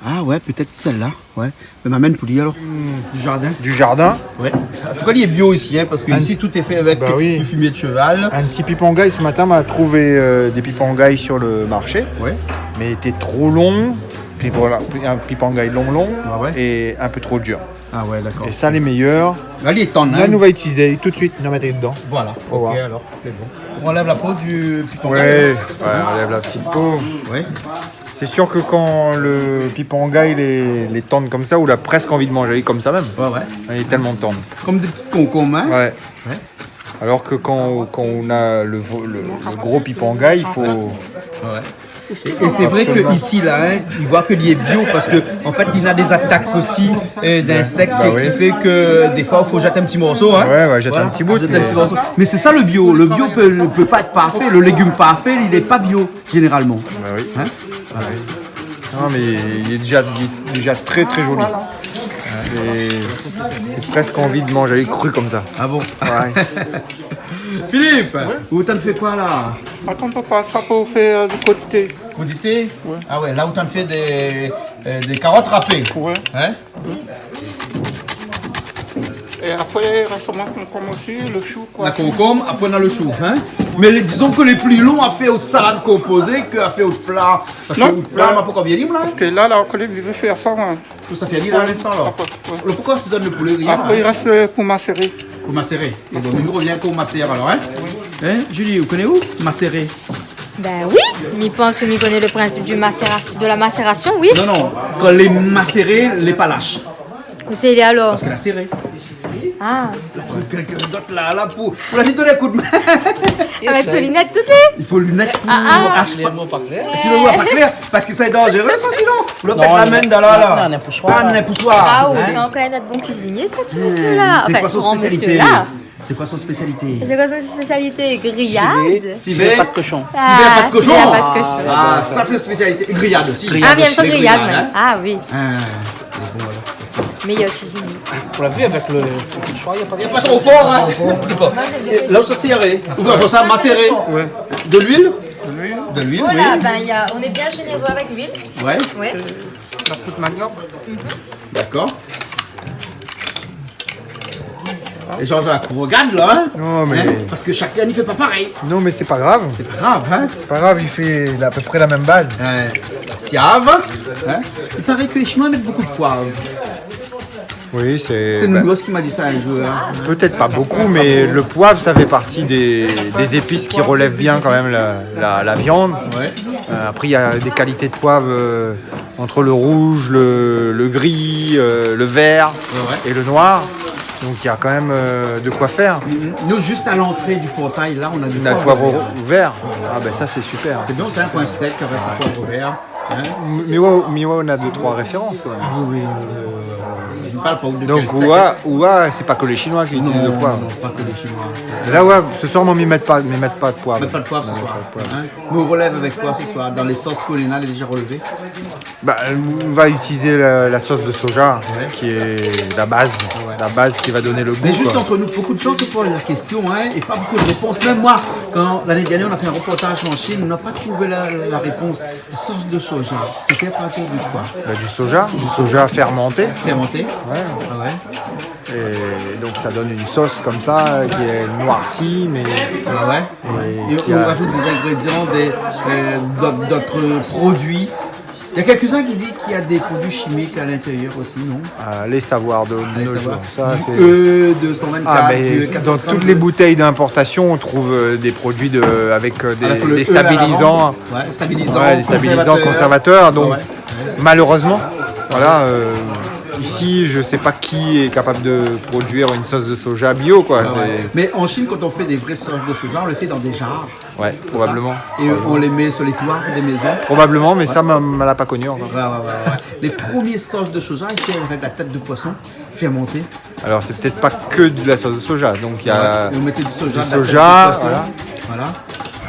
Ah ouais, pétèt sèl-la, ouais. Mé ma amenn pou li alor. Hmm. Du jardin. Du jardin. Ouais. An tou ka, li lé bio isi, hein, parske isi, tout lé fé avèk du fumier de cheval. Bah oui. Un petit pipangay, ce matin, ma trouvé, euh, des pipangays sur le marché. Ouais. Mais il était trop long. Puis voilà, puis un pipangay long, long et un peu trop dur. Ah ouais, d'accord. Et ça, les meilleurs. La, li lé tann, hein. La, nou va utiliser tout de suite, nou va mettre dedans. Voilà. Au revoir. Ok, alor, sé bon. On enlève la peau du pipangay. Ouais, ouais, on enlève la petite peau. Ouais. C'est sûr que quand le pipangay, il est, il est tendre comme ça, on a presque envie de manger comme ça même. Ouais, ouais. Il est tellement tendre. Comme des petites concombres, hein ? Ouais. Ouais. Alors que quand, quand on a le vo-, le, le gros pipangay, il faut... Ouais. É, é sé vré ke isi la, hein, i voi ke li lé bio parske, an fèt, li na dé zatak osi, euh, d'insèk ki fé ke défoi, i fo zèt in ti morso, hein. Ouais, ouais, zèt in ti bout, zèt in ti morso. Mé sé sa le bio. Le bio pé, pé pa èt parfé. Le légim parfé, li lé pa bio. Généralement. Bah oui. Hein ? Voilà. Non, mais il est déjà, il est déjà très, très joli. Et c'est presque envie de manger cru comme ça. Ah bon ? Ouais. Philippe, ou tann fé koi la ? Atann, papa, sa pou fé, euh, du crudité. Crudité ? Ouais. Ah ouais, la ou tann fé dé, euh, dé karot rapé. Ouais. Hein ? É apré, rès amoin konkonm osi, le chou, koi. La konkonm, apré, na le chou, hein ? Mé lé, dizon ke lé pli lon a fé out salad konpozé ke a fé out pla. Parske out pla, ma pankor vini, la. Parske la, la, ou koné, mi vé fé sa, hein. Tout sa fé ali la, a linstan, la. Apré, ouais. Le, poukoi ou donn le poulé, rien, hein ? Apré, i rès, euh, pou maséré. Pou maséré. É bon, nou rovien pou maséré, alor, hein ? Hein, Julie, ou koné ou ? Maséré. Ben oui, mi pans ke mi koné le principe du macération, de la macération, oui. Non, non, kan lé maséré, lé pa lash. Ousa i lé alor ? Parske la séré. Ah. La trouv kèlkin d'ot la, la, pou, pou la vi donn in koudmin. Avèk son linèt, tout lé. I fo linèt pou ashé. Ah, ah. Si le mo pa klèr. Si le mo pa klèr, parske sa lé danzéré, sa, sinon. Ou la pèt la min dan la, la. Non, non, non, in pousoir. Ah, non, in pousoir. Ah, ou, hein ? Sé ankor in ot bon kuizinié, sa, ti mésyé-la. Sé koi son spésialité ? Anfin, gran mésyé-la. Sé koi son spésialité ? Sé koi son spésialité ? Griyad ? Sivé. Sivé. Sivé pat koshon. Ah, sivé pat koshon. Sivé pat koshon. Ah, sa sé spésialité. Griyad osi. Ah, bien sir, griyad, hein. Ah oui. Ah, bon, voilà. Meilleur cuisinier. On l'a vu avec le, le choix, il y a pas de... Il y a pas trop fort, hein. Et là, ça serré. Ou comme ça, macéré. Ouais. De l'huile ? De l'huile. De l'huile, voilà, oui. Ben, il y a, on est bien généreux avec l'huile. Ouais. Ouais. La poudre manioc. D'accord. Et Jean-Jacques, on regarde là, hein ? Non, mais... Hein ? Parce que chacun ne fait pas pareil. Non, mais c'est pas grave. C'est pas grave, hein ? C'est pas grave, il fait à peu près la même base. Ouais. Siave, hein ? Il paraît que les Chinois mettent beaucoup de poivre. Oui, c'est, c'est Nounours qui m'a dit ça un jour, hein. Peut-être pas beaucoup, mais le poivre, ça fait partie des, des épices qui relèvent bien quand même la, la, la viande. Ouais. Euh, après, il y a des qualités de poivre, euh, entre le rouge, le, le gris, euh, le vert et le noir. Ouais, ouais. Donc, il y a quand même, euh, de quoi faire. Mhm. Nous, juste à l'entrée du portail, là, on a du poivre vert. On a le poivre vert. Ah, ben ça, c'est super. C'est bien, c'est un coin steak avec du poivre vert. Hein ? Mi, mi oi, mi oi, on a deux, trois références quand même. Ah oui, oui, oui, oui, oui. On parle pas de... Donc, quel steak. Ou a, ou a, c'est pas que les Chinois qui utilisent le poivre. Non, non, pas que les Chinois. Là, ouais, ce soir, moi, mi mèt pas, mi mèt pas de poivre. Mèt pas de poivre ce soir. Non, pas de poivre. Hein ? Nous, on relève avec quoi ce soir ? Dans les sauces qu'on a déjà relevées ? Bah, on va utiliser la, la sauce de soja, ouais, qui est la base, ouais, la base qui va donner le goût, quoi. Mais juste entre nous, beaucoup de gens se posent la question, hein, et pas beaucoup de réponses. Même moi, quand l'année dernière, on a fait un reportage en Chine, on n'a pas trouvé la, la réponse. Sauce de soja, c'est fait à partir de quoi ? Bah, du soja, du soja fermenté. Fermenté ? Ouais. Ah ouais. Et donc ça donne une sauce comme ça, euh, qui est noircie, mais... Ah ouais. Et on rajoute des ingrédients, des, euh, d'autres, d'autres produits. Il y a quelques-uns qui disent qu'il y a des produits chimiques à l'intérieur aussi, non ? Allez savoir de nos jours. Allez savoir. Ça, c'est... Du E deux cent vingt-quatre, ah, mais du E quatre cent cinquante-deux. Dans toutes les bouteilles d'importation, on trouve, euh, des produits de, avec, euh, des, avec le E à l'avant, des stabilisants. Ouais, stabilisant, ouais, des stabilisants, conservateur. Conservateurs, donc, ouais, ouais, malheureusement, voilà, euh, ici, je sais pas qui est capable de produire une sauce de soja bio, quoi. Ah ouais. C'est... Mais en Chine, quand on fait des vraies sauces de soja, on les fait dans des jarres. Ouais, c'est ça. Probablement. Et on les met sur les toits des maisons. Probablement, mais ça, ma, ma l'a pas connu encore. Ouais, ouais, ouais, ouais. Les premières sauces de soja, ils faisaient avec la tête de poisson fermentée. Alors, c'est peut-être pas que de la sauce de soja. Donc, il y a du soja, voilà. Ouais, on mettait du soja, de la tête de poisson. Voilà.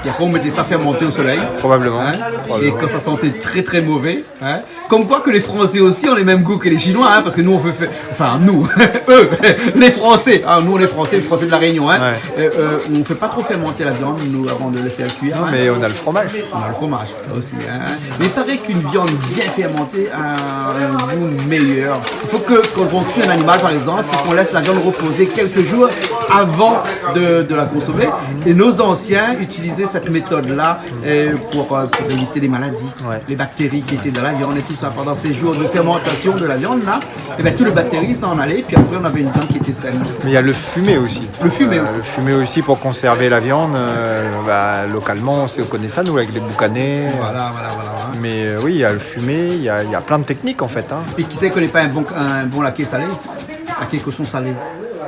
Et après, on mettait ça fermenter au soleil. Probablement. Hein ? Probablement. Et quand ça sentait très, très mauvais, hein ? Comme quoi que les Français aussi ont les mêmes goûts que les Chinois, hein, parce que nous, on fait, fait, enfin, nous, eux, les Français, hein, nous, on est Français, les Français de la Réunion, hein, ouais, euh, euh, on fait pas trop fermenter la viande, nous, avant de le faire cuire, hein. Non, mais on a le fromage. On a le fromage. Aussi, hein. Mais il paraît qu'une viande bien fermentée a un goût meilleur. Il faut que, quand on tue un animal, par exemple, il faut qu'on laisse la viande reposer quelques jours avant de, de la consommer. Et nos anciens utilisaient cette méthode-là, euh, pour, euh, pour éviter les maladies, ouais, les bactéries qui étaient dans la viande et tout ça. Pendant ces jours de fermentation de la viande, là, eh ben, toutes les bactéries s'en allaient, puis après, on avait une viande qui était saine. Mais il y a le fumet aussi. Le fumet aussi. Euh, le fumet aussi pour conserver la viande. Euh, bah, localement, on sait, on connaît ça, nous, avec les boucanais. Voilà, voilà, voilà, voilà. Mais, euh, oui, il y a le fumet, il y a, il y a plein de techniques, en fait, hein. Et qui sait que n'est pas un bon, un bon laqué salé ? Laqué cochon salé.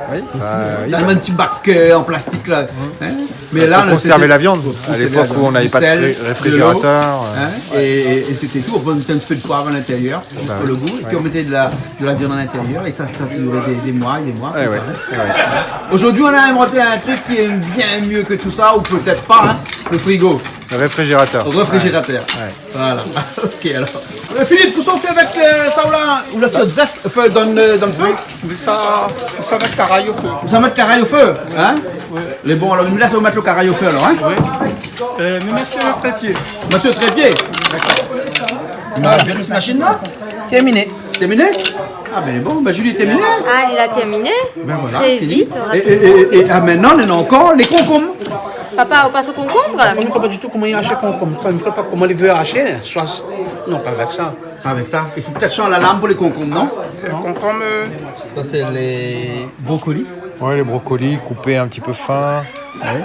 Oui, bah, oui. Dans un petit bac, euh, en plastique, là. Hein ? Mais là, on a, pour conserver la viande. Pour conserver la viande. À l'époque où on n'avait pas de réfrigérateur, du sel, de l'eau, hein, euh, et, et, et c'était tout. On mettait un petit peu de poivre à l'intérieur, juste pour le goût. Bah oui, ouais. Et puis on mettait de la, de la viande à l'intérieur et ça, ça durait des, des mois et des mois comme ça, hein. Ouais, ouais. Aujourd'hui, on a inventé un truc qui est bien mieux que tout ça, ou peut-être pas, hein, le frigo. Le réfrigérateur. Le réfrigérateur. Ouais. Ouais. Voilà. Ok, alors. Euh, Philippe, kosa ou fé avèk, euh, sa ou la, ou la tir zèf, fé dan, euh, dan le fé ? Sa, sa mèt karay o fé. Sa mèt karay o fé, hein ? Oui. Lé bon, alor, nou lès mèt le karay o fé, alor, hein ? Oui. Euh, mé mésyé Trépied. Mésyé Trépied ? Dakor. Li la bien mèt mashine la ? Terminé. Terminé ? Ah ben bon, ben Julie, terminé ? Ah, li la terminé. Ben voilà, fini. Très vite, rapidement. É, é, é, é, ah, mintnan, nou néna ankor lé konkonm. Papa, ou pas o konkonm ? Mé mi konpran pa ditou koman i ash konkonm. Mi konpran pa koman li vé ashé. Soi, non, pa avèk sa. Pa avèk sa. I fo pétèt shanj la lam pou lé konkonm, non ? Lé konkonm, euh, sa sé lé brokoli. Ouais, les brocolis coupés un petit peu fin. Ouais.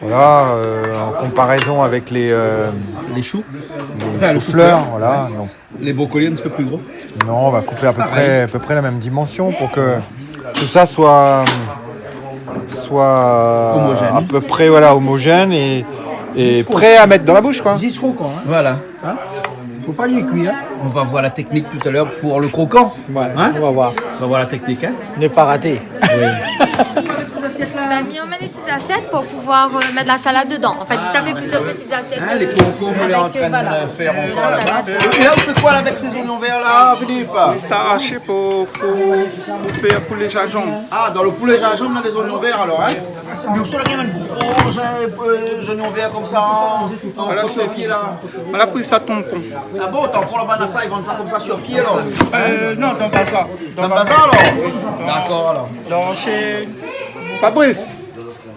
Voilà, euh, en comparaison avec les, euh, les choux. Enfin, le chou-fleur, voilà, donc. Les brocolis un petit peu plus gros. Non, on va couper à peu près, à peu près la même dimension pour que tout ça soit, soit à peu près, voilà, homogène et, et prêt à mettre dans la bouche, quoi. Pareil. Zis ro, koi, hein. Voilà. Hein ? Faut pas les cuire, hein. On va voir la technique tout à l'heure pour le croquant. Ouais, hein ? On va voir. On va voir la technique, hein. Ne pas rater. Oui. Avec ces assiettes-là. Bah, mi emmène les petites assiettes pour pouvoir, euh, mettre la salade dedans. En fait, ça fait plusieurs petites assiettes, hein, les concombres, on est en train de faire encore la salade. Et là, on fait quoi là avec ces oignons verts là, Philippe ? Ça haché pour, pour, pour faire poulet gingembre. Ah, dans le poulet gingembre, on a des oignons verts alors, hein ? Mais où ça, là, il y a un gros, euh, oignons verts comme ça, hein ? Voilà, sur le pied là. Voilà, pou sa tonton. Ah bon, t'en prends là-bas, ça, ils vendent ça comme ça sur pied alors ? Euh, non, dans bazar. Dans bazar alors ? D'accord alors. Non, chez Fabrice.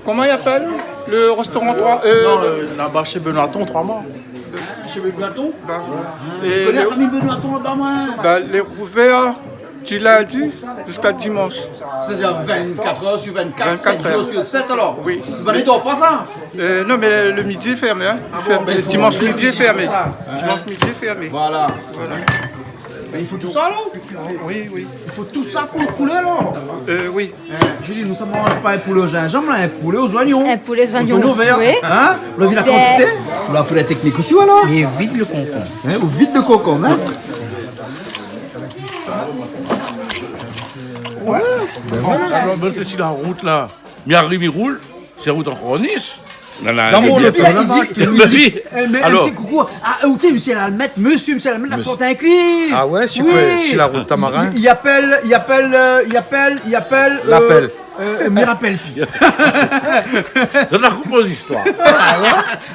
Comment il appelle le restaurant trois, euh, non, euh, là-bas chez Benoîton, trois mois. Chez Benoîton ? Bah, et la famille Benoîton là-bas, moi. Bah, les rouverts du lundi jusqu'à dimanche. C'est-à-dire vingt-quatre heures sur vingt-quatre, sept jours sur sept alors ? Oui. Bah, ils dorment pas ça ? Euh, non, mais le midi est fermé, hein. Ah bon, ben, il faut dire le midi, c'est ça, hein. Dimanche midi est fermé. Dimanche midi est fermé. Voilà. Voilà. Mais il faut tout ça alors ? Oui, oui. Il faut tout ça pour le poulet alors ? Euh, oui. Julie, nou sa manz pa in poulé o zinzanm la, in poulé o zoignon. In poulé o zoignon. O zoignon vèr. Oui. Hein ? Ou la vi la kantité ? Ou la fé la teknik osi, voilà. Mé vid lo konkonm. Hein ? Ou vid lo konkonm, hein ? Ouais. Ben voilà. Alor, ben, si la rout la, mi ariv, mi roul, si la rout ankor Nice. Non, non, dan mon loto la, Marc Tonis. Mé oui. Eh, mé in ti koukou. Ah, ékout, mésyé Lalmèt, mésyé, mésyé Lalmèt la sort in klip. Ah ouais, sé koi, si la rout Tamarin ? I apèl, i apèl, euh, i apèl, i apèl, euh, mi rapèl pi. Donk, la koup zistoir. Ah ouais ?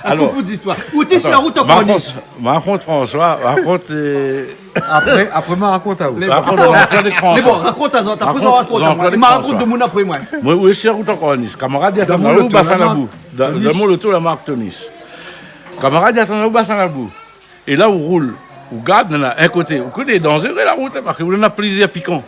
Alor, koup zistoir. Ou té si la rout ankor Nice. Ma rakont François, ma rakont, euh, apré, apré, ma rakont aou. Mé bon, rakont azot, apré, ma rakont amoin. Ma rakont demoun apré moin. Moin, oui, si la rout ankor Nice. Kamarad i atann aou Bassin Labou. Dan mon loto la, Marc Tonis. Kamarad i atann aou Bassin Labou. É la, ou roul, ou gard, néna in koté, ou koné, lé danzéré la rout, hein, parske ou néna plizyèr pikan.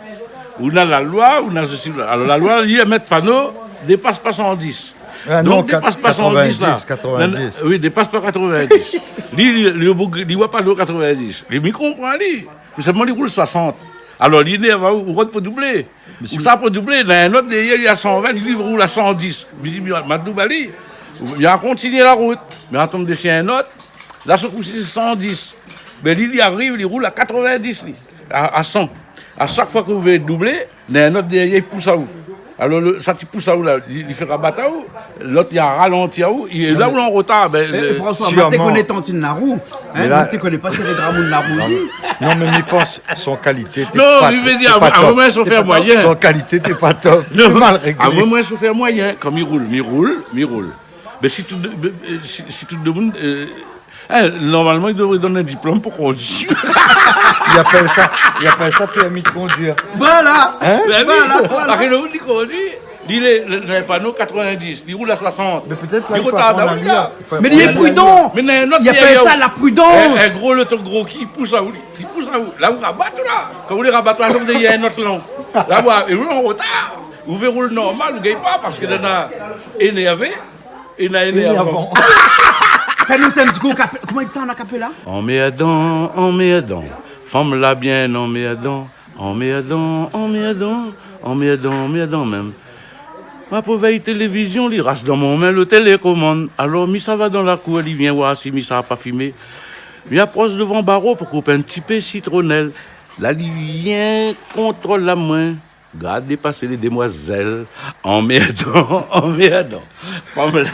Ou néna la loi, ou néna sesi, la loi. Alor, la loi, li la mèt pano, dépas pa san dis. Ah non, dépas pa san dis la. Katrevin-dis, katrevin-dis. Néna, oui, dépas pa katrevin-dis. Li, li, li, li oi pano katrevin-dis. Li, mi konpran, li. Mé sèlman, li roul soisant. Alor, li énèrv aou, ou rod pou doublé. Ou sa pou doublé, néna in not dèryèr, li a san vin, li, li roul a san dis. Mi di, mi, ma doub ali. Mi kontinié la rout. Mi tonm dési in not. La, son kou si, sé san dis. Mé li, li ariv, li roul a katrevin-dis, li. A, a san. A shak foi ke ou vé doublé, néna in not dèryèr, li pous aou. Alor, lo, sa ti pous aou la, li, li fé rabat aou. Lot, li ralanti aou. É la, ou lé an rotar, ben, François, ma té koné tantine Larou. Hein, ma té koné pa si sé gramoun Larou osi. Non, mé mi pans son kalité té pa top. Non, mi vé dir, amoin, moin, mi sofèr moiyin. Son kalité té pa top. Non. Té mal réglé. Amoin, moin, mi sofèr moiyin. Kan mi roul, mi roul, mi roul. Mé si tout, mé, euh, si, si tout demoun, euh, hein, normalman, i devré donn in diplom pou kondui. I apèl sa, i apèl sa pèrmi de konduir. Voilà. Hein ? Ben oui. Voilà, voilà. Parske lo moun i kondui, li lé, lé, lé pano katrevin-dis, li roul a soisant. Mé pétèt la, i fo aprann a lir. Mé li lé pridan. Mé néna in not dèryèr. I apèl sa la pridans. In, in gro loto gro ki pous aou, li pous aou. La, ou rabat ou la. Kan ou lé rabat ou la, donk, néna in not la. La, ou, é ou an rotar. Ou vé roul normal, ou gingn pa, parske néna énèrvé. Énèrvan. Fé anou in ti kou, koman i di sa an akapéla ? Anmèrdan, anmèrdan, fanm la bien anmèrdan, anmèrdan, anmèrdan, anmèrdan, anmèrdan mèm. Ma pou vèy télévizion, li ras dan mon min lo télékomann. Alor, mi sava dan la kour, li vien oir si mi sa pa fimé. Mi apros dovan baro pou koup in ti pé sitronèl. La, li vien kontrol amoin. Gard dépasé lé démoizèl. Anmèrdan, anmèrdan. Fanm la.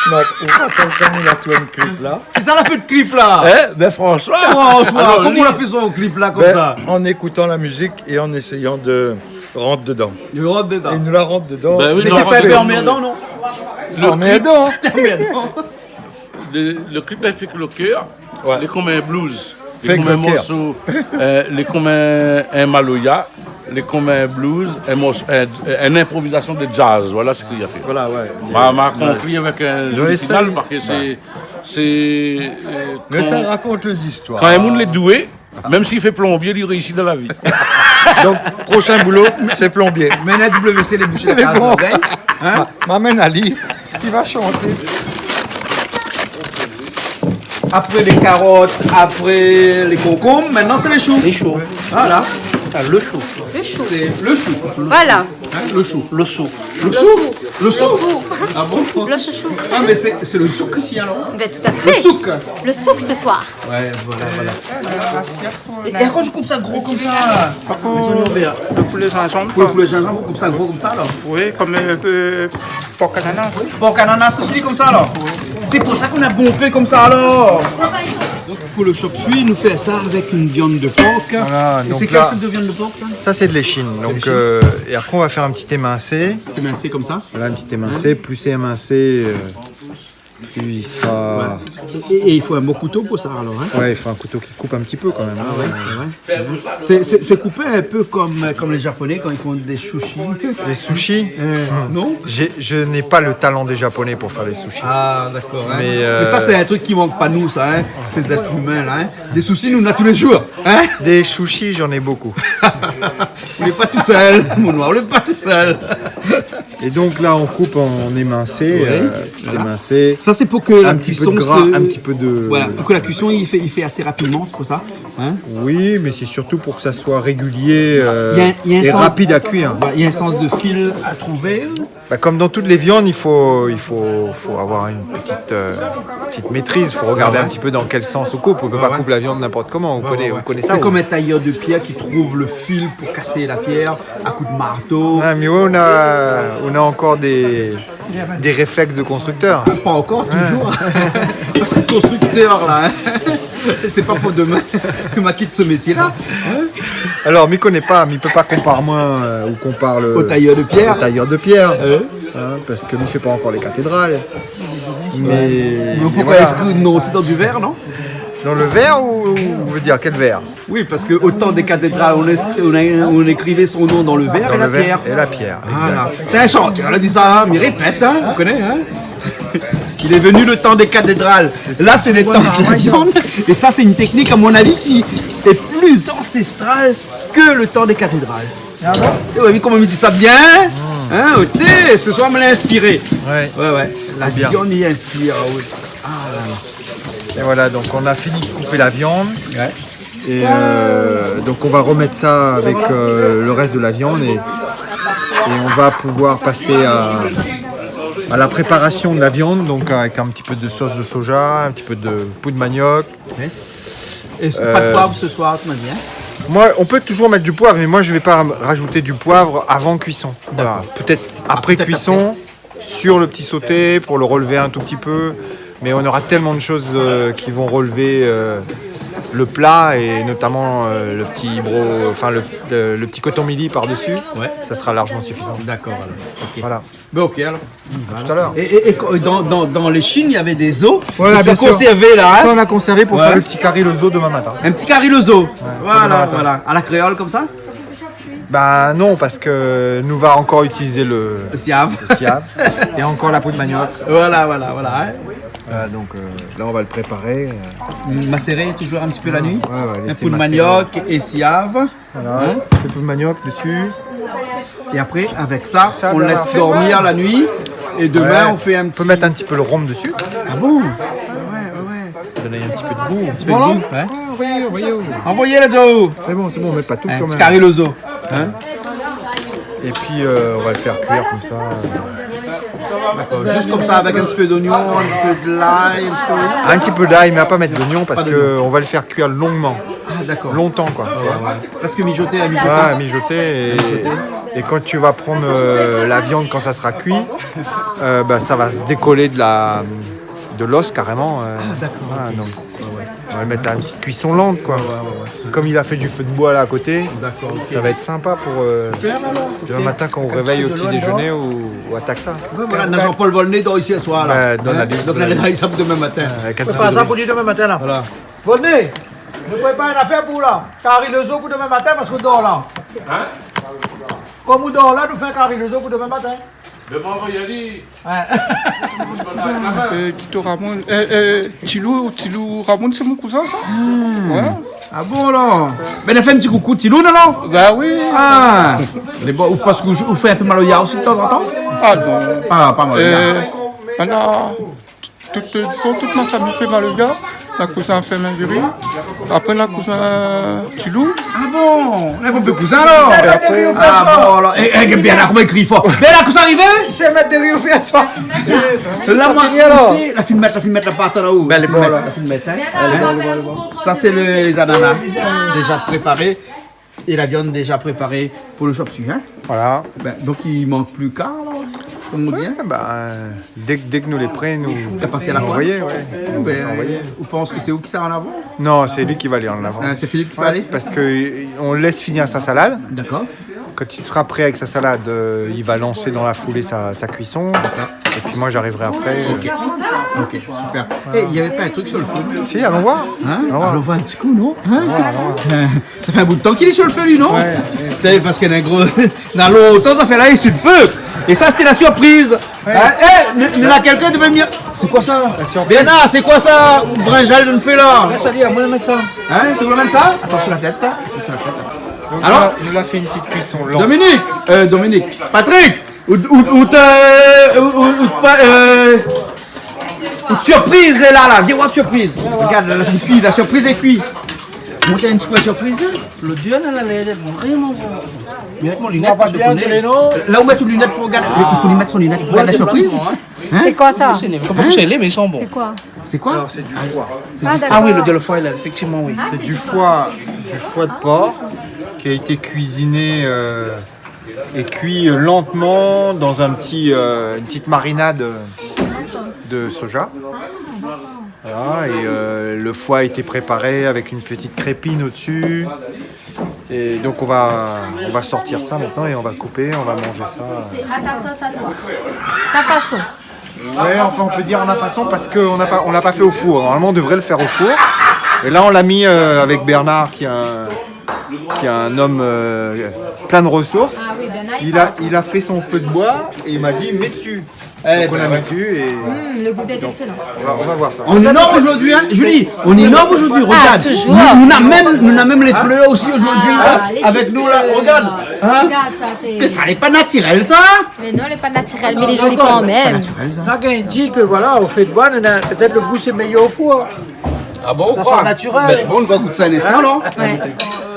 Non, ou rapèl kan nou la fé in klip la ? Kisa la fé klip la ? Hein ? Ben, François. François, alor, koman ou la fé son klip la, konmsa ? Ben, en écoutant la musique et en essayant de rentrer dedans. De rentrer dedans. Et nous la rentre dedans. Ben oui, non, té pa in pé anmèrdan, non ? Anmèrdan. Anmèrdan. Le, le klip la fé èk lo kèr, ouais, lé konm in blues, lé konm in morso, euh, lé konm in, in maloya, lé konm in blues, in morso, in, in inprovizasion de jazz. Voilà sak li la fé. Voilà, ouais. Ma, ma konkli avèk in zoli final, parske sé, sé, euh, kan, rakont lé zistoir. Kan in moun lé doué, mèm si li fé plonbié, li réisi dan la vi. Donk, proshin boulo, sé plonbié. Mé la W C, lé boushé la kaz, hein ? Ma, ma amenn ali, ki va shanté. Apré lé karot, apré lé konkonm, mintnan sé lé shou. Lé shou. Voilà. Ah, lo shou. C'est le chou. Voilà. Hein, le chou. Le chou. Le souk. Le souk. Ah bon ? Le chouchou. Ah, mais c'est, c'est le souk ici, alors ? Ben, tout à fait. Le souk. Le souk ce soir. Ouais, voilà, voilà. Et, et à quoi tu coupes ça gros comme ça, là ? Pour les oignons verts. Pour le poulet gingembre, ça. Pour le poulet gingembre, on coupe ça gros comme ça, alors ? Oui, comme, euh, euh, pork ananas. Pork ananas aussi, comme ça, alors ? C'est pour ça qu'on a bonpé comme ça, alors. Donc, pour le chop suey, nous fait ça avec une viande de porc. Voilà, et donc c'est quel type de viande de porc, ça ? Ça, c'est de l'échine. Donc, euh, et après, on va faire un petit émincé. Émincé comme ça ? Voilà, un petit émincé. Hein ? Plus c'est émincé, euh, plus il sera... Ouais. Et, et, et il faut un bon couteau pour ça, alors, hein ? Ouais, il faut un couteau qui coupe un petit peu quand même, hein. Ah ouais, ouais, ouais. C'est, c'est, c'est coupé un peu comme, comme les Japonais quand ils font des sushis. Des sushis ? Euh, non ? J'ai, je n'ai pas le talent des Japonais pour faire les sushis. Ah, d'accord, hein. Mais, euh, mais ça, c'est un truc qui manque pas nous, ça, hein. Ces êtres humains, là, hein. Des sushis, nous, on a tous les jours, hein. Des sushis, j'en ai beaucoup. On n'est pas tout seul, mon noir, on n'est pas tout seul. Et donc là, on coupe en émincé, ouais, euh, petit, voilà, émincé. Ça, c'est pour que la cuisson se... Un petit peu de gras, un petit peu de... Voilà, pour que la cuisson, il fait, il fait assez rapidement, c'est pour ça, hein ? Oui, mais c'est surtout pour que ça soit régulier, euh, et rapide à cuire. Il y a un, il y a un sens, voilà, il y a un sens de fil à trouver. Bah, comme dans toutes les viandes, il faut, il faut, faut avoir une petite, euh, petite maîtrise. Faut regarder un petit peu dans quel sens on coupe. Ah ouais. On peut pas couper la viande n'importe comment. Ouais, ouais, ouais. On connaît, on connaît ça, hein. C'est comme un tailleur de pierre qui trouve le fil pour casser la pierre à coups de marteau. Ah, mais ouais, on a, on a encore des, des réflexes de constructeur. Pas encore, toujours. Parce que constructeur, là, hein, c'est pas pour demain que ma quitte ce métier-là. Hein ? Alors, mi koné pa, mi pé pa konpar amoin, euh, ou konpar le... Au tailleur de pierre. Au tailleur de pierre. Hein ? Hein, parce que mi fé pa ankor les cathédrales. Mais, mais pourquoi, mais voilà. Est-ce que, non, c'est dans du verre, non ? Dans le verre ou, ou veut dire quel verre ? Oui, parce que au temps des cathédrales, on écri-, on a, on écrivait son nom dans le verre et la pierre. Dans le verre et la pierre, exact. Voilà. C'est un chanteur, on a dit ça, hein, mais répète, hein, vous connaissez, hein. Il est venu le temps des cathédrales. C'est ça. Là, c'est le temps de la viande. Et ça, c'est une technique, à mon avis, qui est plus ancestrale que le temps des cathédraales. Ah bon ? Ou la vi koman mi di sa bien ? Hein, oté, ce soir, mi lé inspiré. Ouais. Ouais, ouais. La viande, i inspir, ah oui. Ah là là. Et voilà, donc on a fini de couper la viande. Ouais. Et, euh, donc on va remettre ça avec, euh, le reste de la viande et, et on va pouvoir passer à, à la préparation de la viande, donc avec un petit peu de sauce de soja, un petit peu de poudre manioc. Ouais. Et pas de poivre ce soir, tu m'as dit, hein ? Moi, on peut toujours mettre du poivre, mais moi, je vais pas rajouter du poivre avant cuisson. D'accord. Voilà. Peut-être après cuisson, sur le petit sauté pour le relever un tout petit peu. Mais on aura tellement de choses, euh, qui vont relever, euh, le plat et notamment, euh, le petit bro-, enfin, le, le, le petit coton mili par-dessus. Ouais. Ça sera largement suffisant. D'accord, alors. Ok. Voilà. Ben, ok, alors. À tout à l'heure. Et, et, et co-, dans, dans, dans l'échine, il y avait des os que tu as conservés, là, hein ? Voilà, bien sûr. Ça, on a conservé pour faire le petit carry les os demain matin. Ouais. Un petit carry les os. Ouais, demain matin. Voilà, voilà. À la créole, comme ça ? Bah non, parce que nous va encore utiliser le, le siav. Le siav. Il y a encore la poudre manioc. Voilà, voilà, voilà, hein. Voilà, donc, euh, là, on va le préparer, euh. Macérer toujours un petit peu la nuit. Ouais, ouais, laisser macérer. Un peu de manioc et siav. Voilà, hein ? Un peu de manioc dessus. Et après, avec ça, on laisse dormir la nuit. Ça, ben, après, ouais. Et demain, on fait un petit... Ouais. On peut mettre un petit peu le rhum dessus. Ah bon ? Ouais, ouais, ouais. Donner un petit peu de goût. Un petit peu de goût, ouais. Bon, ouais, ouais, ouais. Envoyez, les os. C'est bon, c'est bon, on met pas tout quand même. Un petit carry les os, hein ? Et puis, euh, on va le faire cuire comme ça, euh. D'accord, juste comme ça, avec un petit peu d'oignon, un petit peu de l'ail, un petit peu... Un petit peu d'ail, mais on va pas mettre d'oignon parce que on va le faire cuire longuement. Ah, d'accord. Longtemps, quoi, tu vois. Ouais, ouais. Presque mijoter, à mijoter. Ouais, à mijoter. Et, et quand tu vas prendre, euh, la viande, quand ça sera cuit, euh, bah, ça va se décoller de la, de l'os carrément, euh. Ah, d'accord, ok. Voilà, donc, on va le mettre à une petite cuisson lente, quoi. Ouais, ouais, ouais, ouais. Comme il a fait du feu de bois là à côté, ça va être sympa pour, euh, demain matin quand on réveille au petit déjeuner ou, ou à Taxa. D'accord, ok. Super, alors. Ouais, voilà, on a Jean-Paul Volnay dor isi aswar la. Hein ? Donald, donk la, la, li sava demain matin. Prépar sa pou li demain matin la. Voilà. Volnay, nou prépar in nafèr pou ou la. Kari lé zo pou demain matin parske ou dor la. Hein ? Kom ou dor la, nou fé in kari lé zo pou demain matin. Mé bon, anvoy ali. Ouais. Euh, Tito Ramon, euh, euh, Tilou, Tilou Ramon, c'est mon cousin, ça ? Hmm. Ouais. Ah bon, alors ? Ben, fé in ti koukou, Tilou, non, non ? Bah oui. Ah. Lé bon, ou, parske ou, ou fé in pé maloya osi de tan zan tan ? Ah non. Ah, pa maloya. Euh, ah non. Tout, tout, tout, toute ma famille fait maloya. La kouzin fé mèt dori. Apré, la kouzin, euh, ti lou. Ah bon ? La, bon, kouzin, alor. Sé mèt dori ou fé aswar. Ah bon, alor. Eh, eh, Bernard, koman i kri for ? Bernard, kosa i ariv ? Sé mèt dori ou fé aswar. La, moin, la fine mèt, la fine mèt, la pa atann la-o. Bèl, la fine mèt, la fine mèt, hein. Sa, sé le, les ananas. Déza préparé. É la viann déza préparé pou le chop suey, hein ? Voilà. Ben, donk, i mank pli k'in, alor, konm i di, hein ? Ouais, ben, dès que, dès que nou lé pré, nou, nou anvoy, ouais. Nou anvoy. Ben, ou pans ke sé ou ki sar an avan ? Non, c'est lui qui va aller en avant. Ah, c'est Philippe qui va aller ? Ouais, parce que on le laisse finir sa salade. D'accord. Quand il sera prêt avec sa salade, euh, il va lancer dans la foulée sa, sa cuisson. D'accord. Et puis moi, j'arriverai après. Ok. Ok, super. Eh, il y avait pas un truc sur le feu ? Si, allons voir. Hein ? Allons voir. Allons voir un petit coup, non ? Hein ? Allons voir, allons voir. Sa fé in bout d'tan li lé sur le feu, li, non ? Ouais, ouais. Té, parske na gro, na lontan sa fé la, li lé sur le feu. É sa, sété la surpriz. Ouais. Hein ? Eh, na, na kèlkin i devé vnir. Sé koi sa ? La surprise. Bernard, sé koi sa ? Ou brinzèl de fé la ? La, sa di, amoin la mèt sa. Hein, sé ou la mèt sa ? Atansion la tèt, hein. Atansion la tèt. Donc, alor, nou la, nou la fé in ti kuison lent. Dominique, euh, Dominique, Patrick, ou, ou, ou té, ou, ou, pa, euh, Out surpriz lé la, la. Vien oir out surpriz. Regard, la, la fine kui, la surpriz lé kui. Mont in ti pé la surpriz, la. Lodèr la, la lèr d'èt vréman bon. Mé avèk mon linèt, pa bien, non ? La ou mèt out linèt pou regard. Ah. I fo li mèt son linèt pou regard la surpriz. Hein ? Sé koi sa ? Sé koi ? Sé koi ? Alors, c'est du foie. Ah, d'accord. Ah oui, le, le foie, là, effectivement, oui. C'est du foie, du foie de porc qui a été cuisiné, euh, et cuit, euh, lentement dans un petit, euh, une petite marinade, euh, de soja. Voilà, et, euh, le foie a été préparé avec une petite crépine au-dessus. Et donc on va, on va sortir ça maintenant et on va le couper, on va manger ça. C'est à ta sauce à toi. Ta façon. Ouais, enfin, on peut dire à ma façon parce qu'on n'a pas, on l'a pas fait au four. Normalement, on devrait le faire au four. Et là, on l'a mis, euh, avec Bernard, qui est un, qui est un homme, euh, plein de ressources. Ah oui, Bernard, il a, il a fait son feu de bois et il m'a dit, mets dessus. Donc, on a mis dessus et... Hmm, le goût est excellent. On va, on va voir ça. On innove zordi, hein, Julie, on innove zordi, regard. Ah, toujours. Nou, nou na mèm, nou na mèm lé flèr osi zordi, hein, avèk nou la, regard. Hein ? Regard sa, té... Té, sa lé pa natirèl, sa ? Mé non, lé pa natirèl, mé lé zoli kan mèm. Pa natirèl, sa. Na k'in di ke, voilà, o fé de boi, na, pétèt le gou lé méyèr o four. Ah bon, ou kroi ? Sa sé natirèl. Ben, bon, nou va gout sa, non ? Ouais.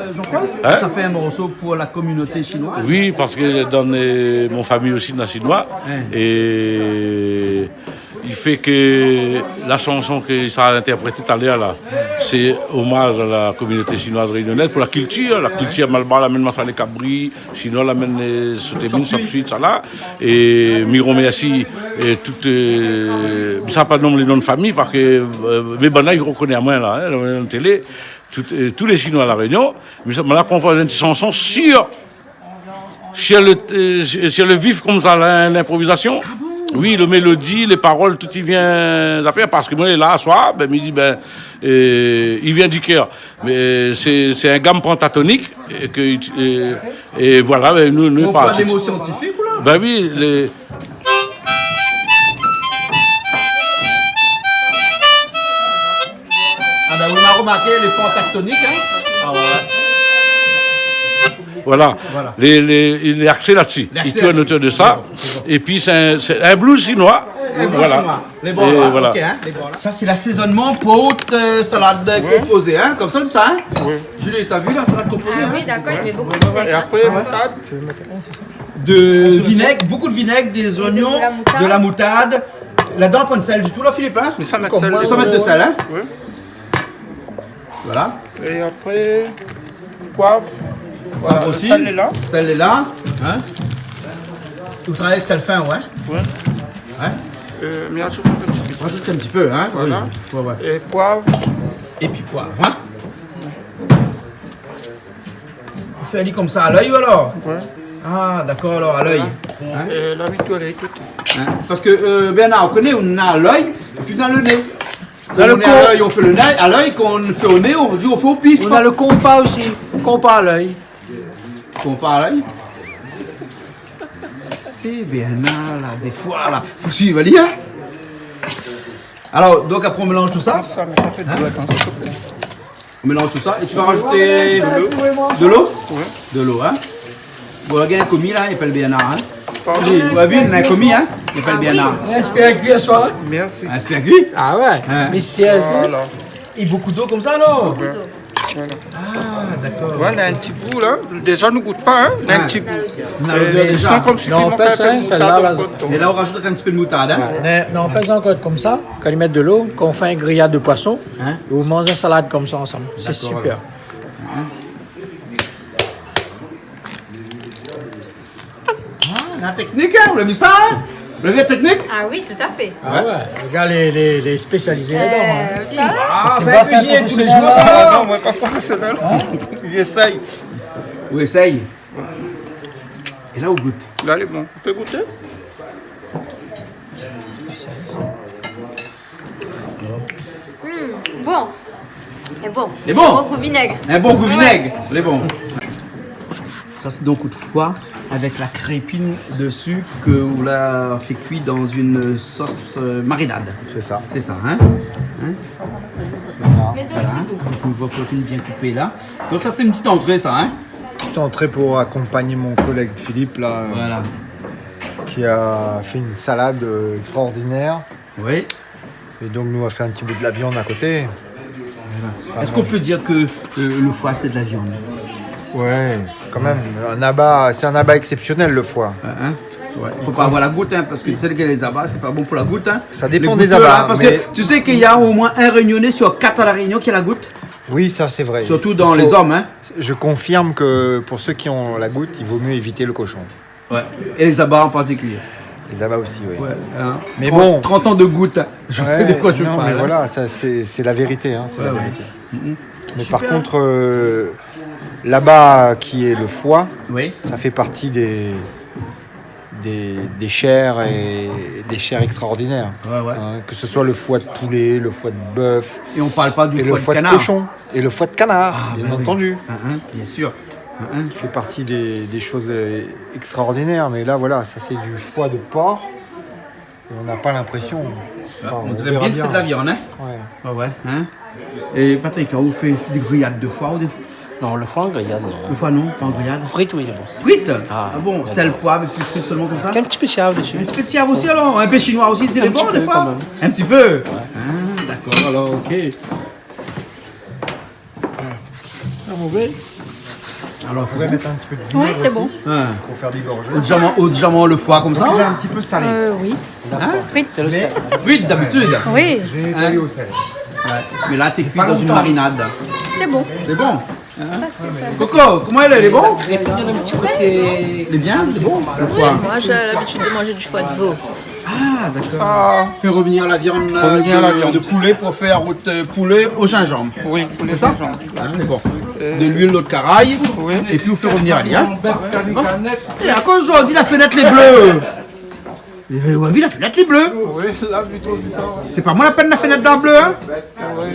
Euh, Jean-Paul, ou sa fé in morso pou la kominoté shinoiz ? Oui, parske dan, euh, mon famiy osi, na shinoi. Ouais. É i fé ke la shanson ke sa la intèrprété talèr la, sé omaz a la kominoté shinoiz rényonèz pou la kiltir, la kiltir malbar, la mèm masalé kabri, shinoi la mèm, euh, soté moun, chop suey, sa la. É mi romèrsi, euh, tout, euh, mi sa pa nonm lé non de famiy parske, euh, mé banna i rokoné amoin la, hein, la télé, tout, euh, tout lé Shinoi La Rényon, mi sa, ma la konpoz in ti shanson sur sur le, euh, sur le vif konmsa, la, l'inprovizasion. Ah bon ? Oui, le mélodi, lé parol, tout i vien d'afèr, parske moin la, aswar, ben, mi di, ben, euh, i vien du kèr. Mé, euh, sé, sé in gam pentatonik, é ke, euh, é voilà, ben, nou, nou... Ou parti. Pran dé mo siantifik, ou la ? Ben oui, lé... Ah ben, ou la romarké, lé pentatonik, hein ? Ah ouais. Voilà. Voilà. Lé, lé, lé aksé la-dsi. Lé aksé la-dsi. I tourn otour de sa. Lé bon, lé bon. É pi, sé in, sé in blues shinoi. In blues shinoi. Voilà. Lé bon, la. É voilà. Ok, hein, lé bon, la. Sa, sé l'asézonman pou out, euh, salad konpozé, hein, konmsa, sa, hein ? Oui. Julie, ou la vi la salad konpozé, hein ? Ah oui, dakor, i mèt bonpé de vinèg, hein. Et après, moutarde. De vinèg, bonpé de vinèg, dé zoignon, de la moutard. De la moutard. Ladan, pwin de sèl ditou, la, Philippe, hein ? Mé sa, mèt sèl. Sa, mèt de sèl, hein ? Oui. Voilà. É apré, poiv. Poiv osi. Sèl lé la. Sèl lé la, hein ? Ou travay avèk sèl fin, ouais. Ouais. Hein ? Euh, mé azout in ti pé. Azout in ti pé, hein ? Voilà. Oui. Ouais, ouais. É poiv. É pi poiv, hein ? Ou fé ali konmsa a lèy, ou alor ? Ouais. Ah, dakor, alor, a lèy. Voilà. Hein ? É la, vit, ou alé ékout. Hein ? Parske, euh, Bernard, ou koné, ou na lèy, é pi ou na le né. Kan ou lé a lèy, ou fé le né a lèy, kan ou fé o né, ou di, ou fé o pif. Ou na le konpa osi. Konpa a lèy. Konpa a lèy. Sé bien la, la, défoi, la. Fo suiv ali, hein. Alor, donk, apré, ou mélanz tout sa. Sa, mé sa fé de... Hein ? Atann, s'il te plaît. On mélange tout ça et tu vas rajouter de l'eau ? Oui. De l'eau, hein ? Bon, la gingn in komi la, i apèl Bernard, hein ? Pardon ? Oui, ou la vi, na in komi, hein ? I apèl Bernard. Ah oui. Inspir kui aswar, hein ? Merci. Inspir kui ? Ah ouais. Hein. Mé si èl... Voilà. É bonpé d'lo konmsa, alor ? Bonpé d'lo. Voilà. Ah, dakor. Voilà, in ti gou la. Déza, nou gout pa, in. Ah. In ti gou. Nou na lodèr déza. Mé i san konm si i mank in pé d'moutard dan lo bot. Mé la, ou razout in ti pé d'moutard, in. Voilà. Mé, mé i pé ankor konmsa, kan i mèt d'lo, kan i fé in griyad de poison, é i manz in salad konmsa ansanm. Dakor, alor. Sé sipèr. Ah, la teknik, in, ou la vi sa, in ? Ou la vi la teknik ? Ah oui, tout à fait. Ah ouais, le gars, il est, il est, il est spécialisé là-dedans, hein. Euh, ça, là. Ah, sa, i kuizine tou lé zour, sa. Ah non, moin pa profésionèl. Hein ? I éséy. Ou éséy. É la, ou gout. La, lé bon. Ou pé gouté ? Mm, bon. Lé bon. Lé bon. Bon gou vinèg. In bon gou vinèg. Ah ouais. Lé bon. Sa, sé donk out foi avèk la krépine desi ke ou la fé kui dan in sos, euh, marinad. Sé sa. Sé sa, in ? In ? Sé sa. Voilà. Donk, nou voi ke ou la fine bien koupé la. Donk sa, sé in ti antré, sa, in ? Petite entrée pour accompagner mon collègue Philippe, là, euh, qui a fait une salade, euh, extraordinaire. Voilà. Oui. Et donc, nous, on a fait un petit bout de la viande à côté. Voilà. Pas mal. Est-ce qu'on peut dire que, euh, le foie, c'est de la viande ? Ouais, quand même. Un abats, c'est un abats exceptionnel, le foie. Hein, hein ? Ouais. Faut pas avoir la goutte, hein, parce que tu sais que les abats, c'est pas bon pour la goutte, hein. Ça dépend des abats, parce que tu sais qu'il y a au moins un Réunionnais sur quatre à La Réunion qui a la goutte. Oui, ça, c'est vrai. Surtout dans les hommes, hein. Je confirme que pour ceux qui ont la goutte, il vaut mieux éviter le cochon. Ouais. Et les abats en particulier. Les abats aussi, oui. Ouais, hein. Mais bon. Trente ans de goutte, hein. Je sais de quoi tu parles, hein. Ouais, non, mais voilà, ça, c'est, c'est la vérité, hein, c'est la vérité. Ouais, ouais. Mhm. Mais par contre, euh, l'abat qui est le foie, ça fait partie des, des, des chairs et des chairs extraordinaires. Ouais, ouais. Hein, que ce soit le foie de poulet, le foie de bœuf, et le foie de cochon, et le foie de canard, bien entendu. Ah, bah oui. Hein, hein, bien sûr. Hein, hein. Qui fait partie des, des choses, euh, extraordinaires. Mais là, voilà, ça, c'est du foie de porc. Et on n'a pas l'impression. Enfin, on verra bien. Ah, on dirait bien que c'est de la viande, hein ? Ouais. Ouais, ouais, hein ? Et Patrick, ou fé des grillades de foie ou des... Non, le foie en grillade, non. Le foie, non, pas en grillade. Frit, oui, c'est bon. Frit ? Ah bon, sel, poiv, et puis frit seulement comme ça ? Un petit peu de siav dessus. Un petit peu de siav aussi, alors ? Un peu chinois aussi, c'est bon, des fois ? Un petit peu, quand même. Un petit peu ? Ouais. Ah, d'accord, alors, ok. Pas mauvais. Alors, on pourrait mettre un petit peu de vinaigre aussi, pour faire des gorgées. Ouais, c'est bon. Ou déza manz, ou déza manz le foi konmsa ? Déjà un petit peu salé. Euh, oui. Hein ? Frit. C'est le sel. Frit d'habitude. Oui. J'ai nettoyé au sel. Ouais. Mais là, t'es cuit dans une marinade. C'est bon. C'est bon. Hein ? Coco, koman i lé, lé bon ? Lé bien, lé bon, le foi. Oui, moi, j'ai l'habitude de manger du foie de veau. Ah, d'accord. Fé revenir la viande, euh, de poulet pour faire votre, euh, poulet au gingembre. Oui, poulet au gingembre. C'est ça ? Hein, d'accord. De l'huile, l'eau de caraye, et puis ou fé revenir ali, hein ? Bon. Et à cause aujourd'hui, la fenêtre lé bleu. Eh, ou la vi, la fenêtre lé bleu. Oui, la vi, tout bizarre. C'est pas moi la peine la fenêtre d'ar bleu, hein ? Oui.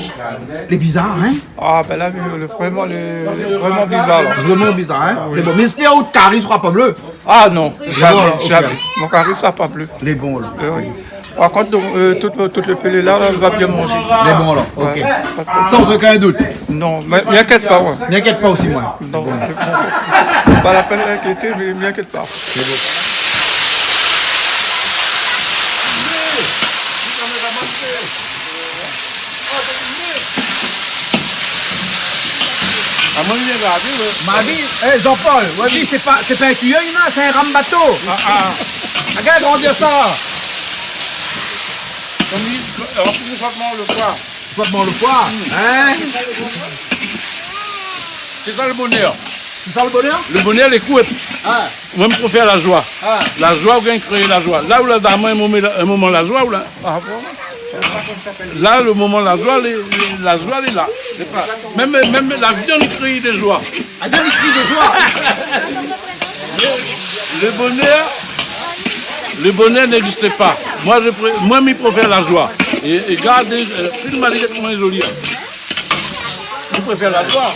Lé bizarre, hein ? Ah, ben là, le, le, vraiment, le, vraiment bizarre, là. Vraiment bizarre, hein ? Oui. Mais bon, mi éspèr out kari sera pas bleu. Ah non, jamais, jamais. Bon, alors, ok. Mon kari sera pas bleu. Lé bon, là. Oui, oui. Par contre, donc, euh, tout, tout le pelé là, là, va bien manger. Lé bon, alors, ok. Ouais, pas de problème. Sans aucun doute. Non, mais m'inquiète pas, ouais. M'inquiète pas aussi, moi. Non, c'est bon. Pas la peine d'inquiéter, mais m'inquiète pas. Ah, moin, mi vien la, mi, moin. Ma di, eh, Jean-Paul, ou la vi, sé pa, sé pa in kiyèr, non, sé in ram bato. Ah, ah. Regarde, on dirait ça. Comme il, alors, tu vois comment le poids. Fo pran le foi, hein ? Sé sa le bonèr. Sé sa le bonèr ? Le bonèr, lé kour. Ah. Moin, mi préfèr la zoi. Ah. La zoi, ou gingn kréé la zoi. La ou la dan moin in moman la, in moman la zoi, ou la. Ah bon ? La, le moman la zoi, lé, lé, la zoi, lé la. Mèm, mèm la viann i kri de zoi. Ah, dan i kri de zoi. Le, le bonèr, le bonèr n'existe pas. Moin, je pré-, moin, mi préfèr la zoi. É, é gard, euh, film ali, koman lé zoli, hein. Mi préfèr la zoi.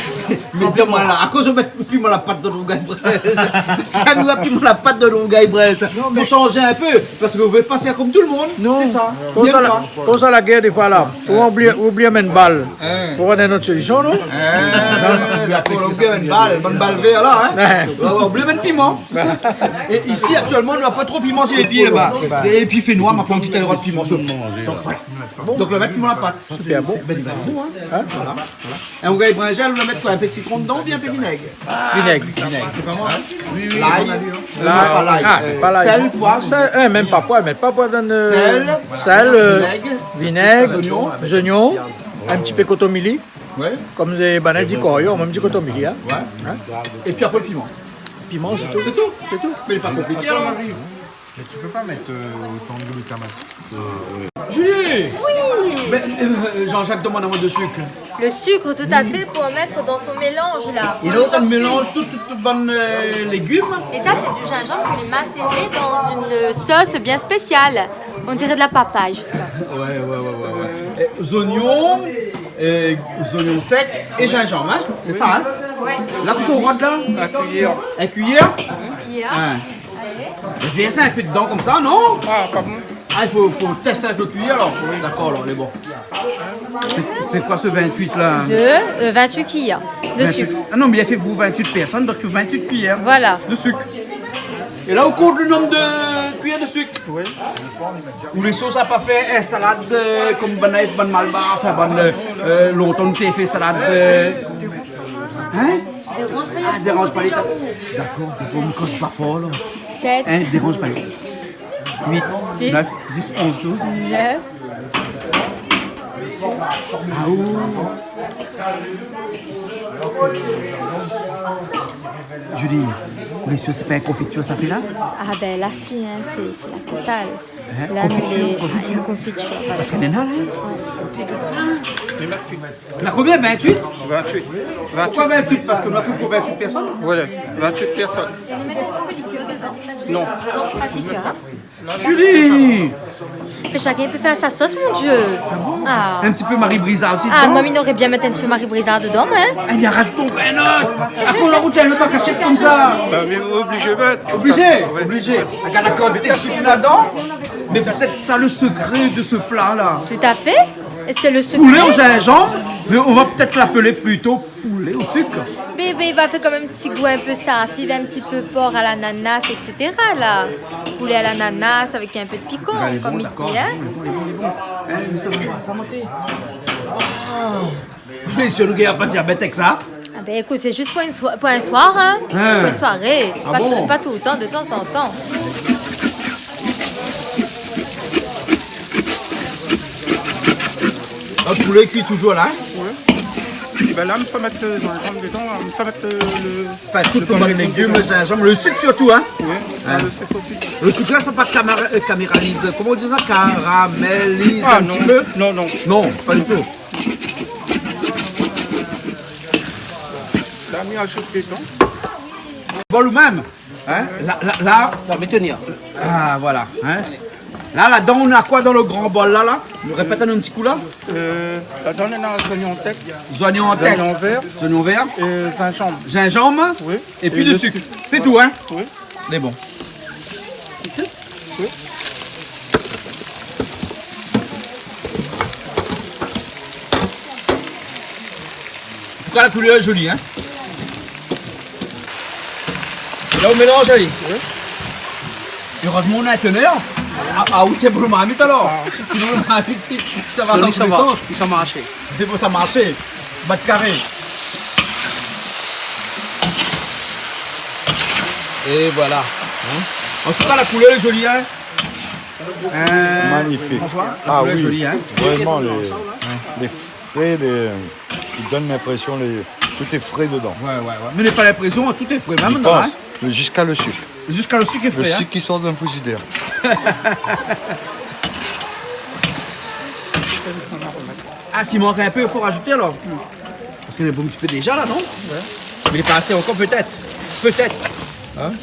Mé di amoin la, akoz ou mèt piman la pat dan rougay brèz ? Parske nou la piman la pat dan rougay brèz. Pou shanjé in pé, parske ou vé pa fé konm tout le monn. Non. Sé sa. Konmsa la, konmsa la gèr défoi la. Ou oubli, oubli amenn bal. Pou trouv in ot solision, non ? Dakor, oubli amenn bal, bann bal vèr la, in. Oué, oué, oubli amenn piman. É isi, aktièlman, nou na pa tro piman si lé pié laba. É pi i fé noir, ma pa anvi alé rod piman si. Donk voilà. Donk nou mèt piman la pat. Super bon. Bin, bin, bon, in. Voilà, voilà. É ou gingn brinzèl, ou mèt koi ? In pé sitron dedan oubien in pé vinèg ? Vinèg. Vinèg, sé pa mal. Lay. Lay. Non, pa lay. Ah, pa lay. Sèl, poiv. Sèl, é, mèm pa poiv, mèt pa poiv dan, eu, sèl, eu, vinèg, zoignon, in ti pé kotomili. Oué. Konm banna i di koryo, moin mi di kotomili, in. Oué. É pi apré lo piman. Piman, sé tou. Sé tou. Sé tou. Mé lé pa konpliké alor. Mais tu peux pas mettre, euh, autant de glutamate. Julie ! Oui. Mé, eu, Jean-Jacques demann amoin de sik. Le sucre, tout à fait, pour mettre dans son mélange, là. Pour le shop suey. É la ou mélanz tout, tout, tout bann, eu, légim. Et ça, c'est du gingembre qu'on a macéré dans une sauce bien spéciale. On dirait de la papaye, jusqu'à. Oué, oué, oué, oué, oué. É, zoignon, eu, zoignon sèk é zinzanm, in ? Sé sa, in ? Oué. La ou sa rod la ? In kuiyèr. In kuiyèr ? In kuiyèr. In. Alé. Vèrs in pé dedan konmsa, non ? Ah, pa bon. Ah, i fo, fo tèst avèk lo kuiyèr alor. Oui. Dakor, alor, lé bon. Sé, sé koi se vintuit la ? De, eu, vintuit kuiyèr de sik. Vintuit. Ah non, mé li la fé pou vintuit pèrsone, donk i fo vintuit kuiyèr. Voilà. De sik. É la ou kont lo nonb de kuiyèr de sik. Oui. Ou lé sir sa pa fé in salad, eu, konm bann, bann malbar, anfin, bann, eu, eu, lontan té fé salad, eu, in ? Déranz pa lé, ah, déranz pa lé. Dakor, dakor, mé koz pa for la. Sèt. In, déranz pa lé. Uit, nèf, dis, onz, douz. Nèf. Ah, ou. Julie, mé sé pa in konfitir sa fé la ? Ah bin la si, in, sé, sé la total. In, la, konfitir, nou lé, konfitir. Ah, in konfitir, voilà. Parske néna la, in ? Oué. Gard sa. Na konbien, vintuit ? Vintuit. Poukoi vintuit ? Parske nou la fé pou vintuit pèrsone ? Voilà, vintuit pèrsone. É nou mèt in ti pé likèr dedan ? Non. Non, pa de likèr, in ? Julie ! Mé shakinn i pé fé sa sos, mon Dieu. Ah bon ? Ah. In ti pé Marie Brizard osi dedan ? Ah, moin mi noré bien mèt in ti pé Marie Brizard dedan, moin, in. Èl i razout ankor in ot. Akoz la ou mèt in ot an kashèt konmsa ? Bin, mé oblizé mèt. Oblizé ? Oué. Oblizé. Gard la kantité de sik ladan. Mé pétèt sa le sekré de se pla la. Tout à fait. É sé le sekré. Poulé o zinzanm, mé nou va pétèt lapélé plito poulé o sik. Mé, mé i va fé kanmèm in ti gou in pé sa, si i vé in ti pé por a lananas, et cetera la. Poulé a lananas avèk in pé de pikan, konm i di, in. Bin, lé bon, dakor. Lé bon, lé bon, lé bon. In, mé sa va, sa va monté. Ah. Mé si nou gingn pa diabèt èk sa. Ah bin, ékout, sé zis pou in soi-, pou in soir, in. In. Pou in soiré. Ah bon ? Pa t-, pa toultan, de tan zan tan. Lo poulé i kui touzour la, in ? Oué. Bin la, mi sa mèt, eu, zinzanm dedan, la. Mi sa mèt, eu, le, anfin, tout le bann légim, le zinzanm, le sik sirtou, in ? Oué, le sik osi. Le sik la, sa va pa kamara-, eu, karamèliz, koman i di sa ? Karamèliz in ti pé ? Ah non, non, non. Non, pa ditou. La, mi azout dedan. Bol ou mèm ? In ? La, la, la. Non, mé tenir. Ah, voilà, in. La, ladan, nou na koi dan le gran bol la, la ? Répèt anou in ti kou la. Eu, ladan, nou na zoignon an tèt. Zoignon an tèt. Zoignon vèr. Zoignon vèr. É zinzanm. Zinzanm. Oui. É pi le sik. Sé tou, in ? Oui. Mé bon. An tou ka, la koulèr lé zoli, in. La, ou mélanz ali. Oui. Érèzman, nou na in tenèr. Ah, ah, oui, sé pou lo marmit alor. Ah. Sinon, lo marmit, sa va dan tou lé sans. Non, li sa va. Li sa marshé. Sé pou sa marshé. Bat karé. É voilà. In ? An tou ka, la koulèr lé zoli, in. In, François, la koulèr lé zoli, in. Magnifique. Ah oui. Vréman, lé, lé fré, lé, i donn linprésion, lé, tout lé fré dedan. Oué, oué, oué. Mé na pa linprésion, tout lé fré, mèm, in. Mi pans, ziska lo sik. Ziska lo sik lé fré, in. Lo sik i sort dan frizidèr. Ah, si i mank in pé, fo razouté alor. Parske lé bon in ti pé déza la, non ? Oué. Mé lé pa asé ankor, pétèt. Pétèt. In ?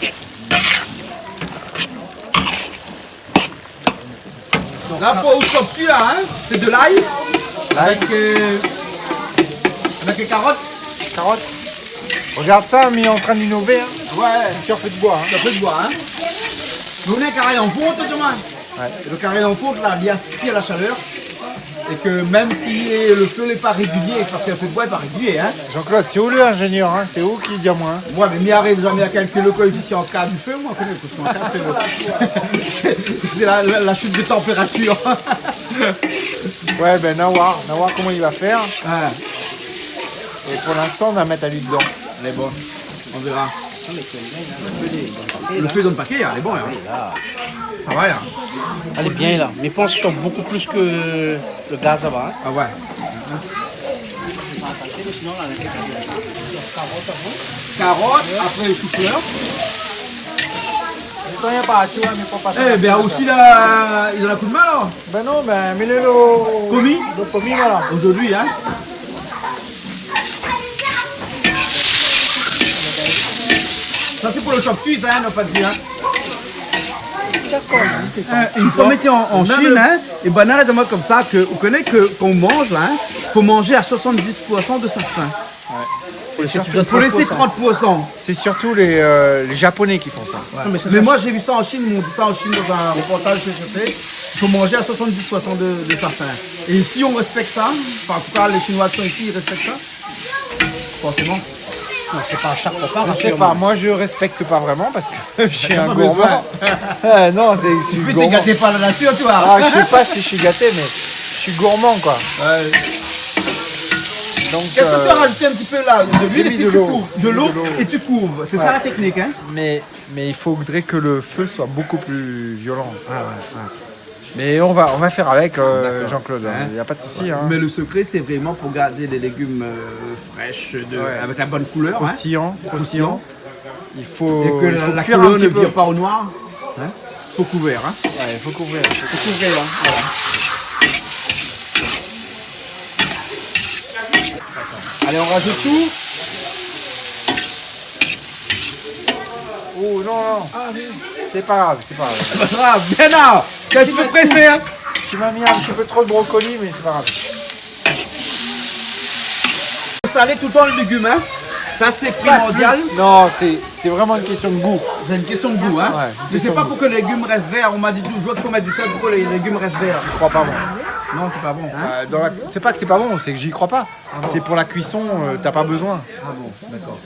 La, pou ou sort sila, in, sé de lay. Lay. Avèk, eu, avèk lé karot. Karot. Regarde ça, mais il est en train d'innover, hein. Ouais. Sur feu de bois, hein. Sur feu de bois, hein. Donn in kari an fon, tout le monde. Ouais. Le kari an fon, la, li aspir la chaleur. É ke mèm si le fé lé pa régilié, parske le fé de boi lé pa régilié, hein. Jean-Claude, sé ou l'ingénieur, hein ? Sé ou ki di amoin, hein ? Moin, mé mi ariv zamé a kalkil le koéfisian K du fé, moin, koné koéfisian K, sé le, sé, sé la, la, la chute de température. Ouais, ben, nou va voir, nou va voir koman li va fèr. Ouais. É pou l'instan, nou va mèt ali dedan. Lé bon, on verra. Le fé donn pa ké, hein, lé bon, hein. Sa va, hein. Lé bien, la. Mé mi pans li shof bonpé plis ke le gaz laba, hein. Ah ouais. Karot, apré shou-flèr. Kan néna pa asé, ouais, mé pa pasé. Eh ben, osi la, li done in kou d'min, la. Ben non, ben, mé le, le komi ? Le komi, voilà. Zordi, hein. Sa sé pou le chop suey, hein, nou la pa di, hein. Dakor. Euh, une fois mèt an, an Chine, hein, é banna la di amoin konmsa ke, ou koné ke kan ou manz la, hein, fo manzé a soixante-dix pour cent de sa fin. Ouais. Fo lésé trente pour cent. Fo lésé trente pour cent. C'est surtout les, euh, les Japonais qui font ça. Ouais. Non, mais ça, mais ça, moi, j'ai vu ça en Chine, ils m'ont dit ça en Chine dans un reportage que j'ai fait. Il faut manger à soixante-dix pour cent de, de sa faim. Et si on respecte ça, enfin, en tout cas, les Chinois qui sont ici, ils respectent ça, forcément. Non, c'est pas à chaque repas, rassure-moi. Je sais pas, moi, je respecte pas vraiment parce que je suis un gourmand. T'as pas besoin. Euh, non, c'est, je suis gourmand. Tu peux te gâter par la nature, tu vois. Ah, je sais pas si je suis gâté, mais je suis gourmand, quoi. Ouais. Donc, euh, qu'est-ce que tu as rajouté un petit peu là ? De l'huile, et puis tu couvres. De l'eau. De l'eau et tu couvres. C'est ça la technique, hein ? Ouais. Mais, mais il faudrait que le feu soit beaucoup plus violent. Ah ouais, ouais. Mais on va, on va faire avec, euh, Jean-Claude, hein. D'accord. Hein ? Il y a pas de souci, hein. Mais le secret, c'est vraiment pour garder les légumes, euh, fraîches, de, avec la bonne couleur, hein. Ouais. Croustillant, croustillant. Croustillant. Il faut, il faut cuire un petit peu. Et que la, la couleur ne vire pas au noir. Hein ? Faut couvrir, hein. Ouais, il faut couvrir. Faut couvrir, hein. Voilà. Allez, on rajoute tout. Oh non, non. Ah, oui. C'est pas grave, c'est pas grave. C'est pas grave. Bernard, t'es un petit peu pressé, hein ? Tu m'as mis un petit peu trop de brocoli, mais c'est pas grave. Salé tout le temps le légume, hein ? Ça, c'est primordial. Non, c'est, c'est vraiment une question de goût. C'est une question de goût, hein ? Ouais, une question de goût. Mais c'est pas pour que les légumes restent verts. On m'a dit toujours qu'il faut mettre du sel pour que les légumes restent verts. Je crois pas, moi. Non, c'est pas bon. Hein ? Euh, dans la, c'est pas que c'est pas bon, c'est que j'y crois pas. Ah bon ? C'est pour la cuisson, euh, t'as pas besoin. Ah bon, d'accord.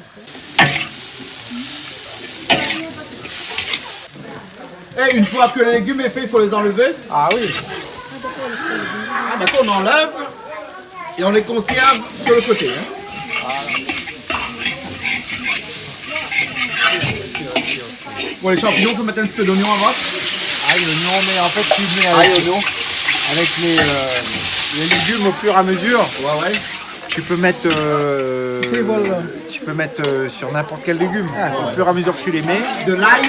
Et une fois que les légumes est fait, il faut les enlever ? Ah oui. Ah d'accord, on enlève et on les conserve sur le côté, hein. Bon, les champignons, faut mettre un petit peu d'oignon avant. Ah, l'oignon, mais en fait, tu mets avec, avec les, euh, les légumes au fur et à mesure. Ouais, ouais. Tu peux mettre, euh, tu peux mettre, euh, sur n'importe quel légume. Ah, ouais. Au fur et à mesure que tu les mets. De l'ail.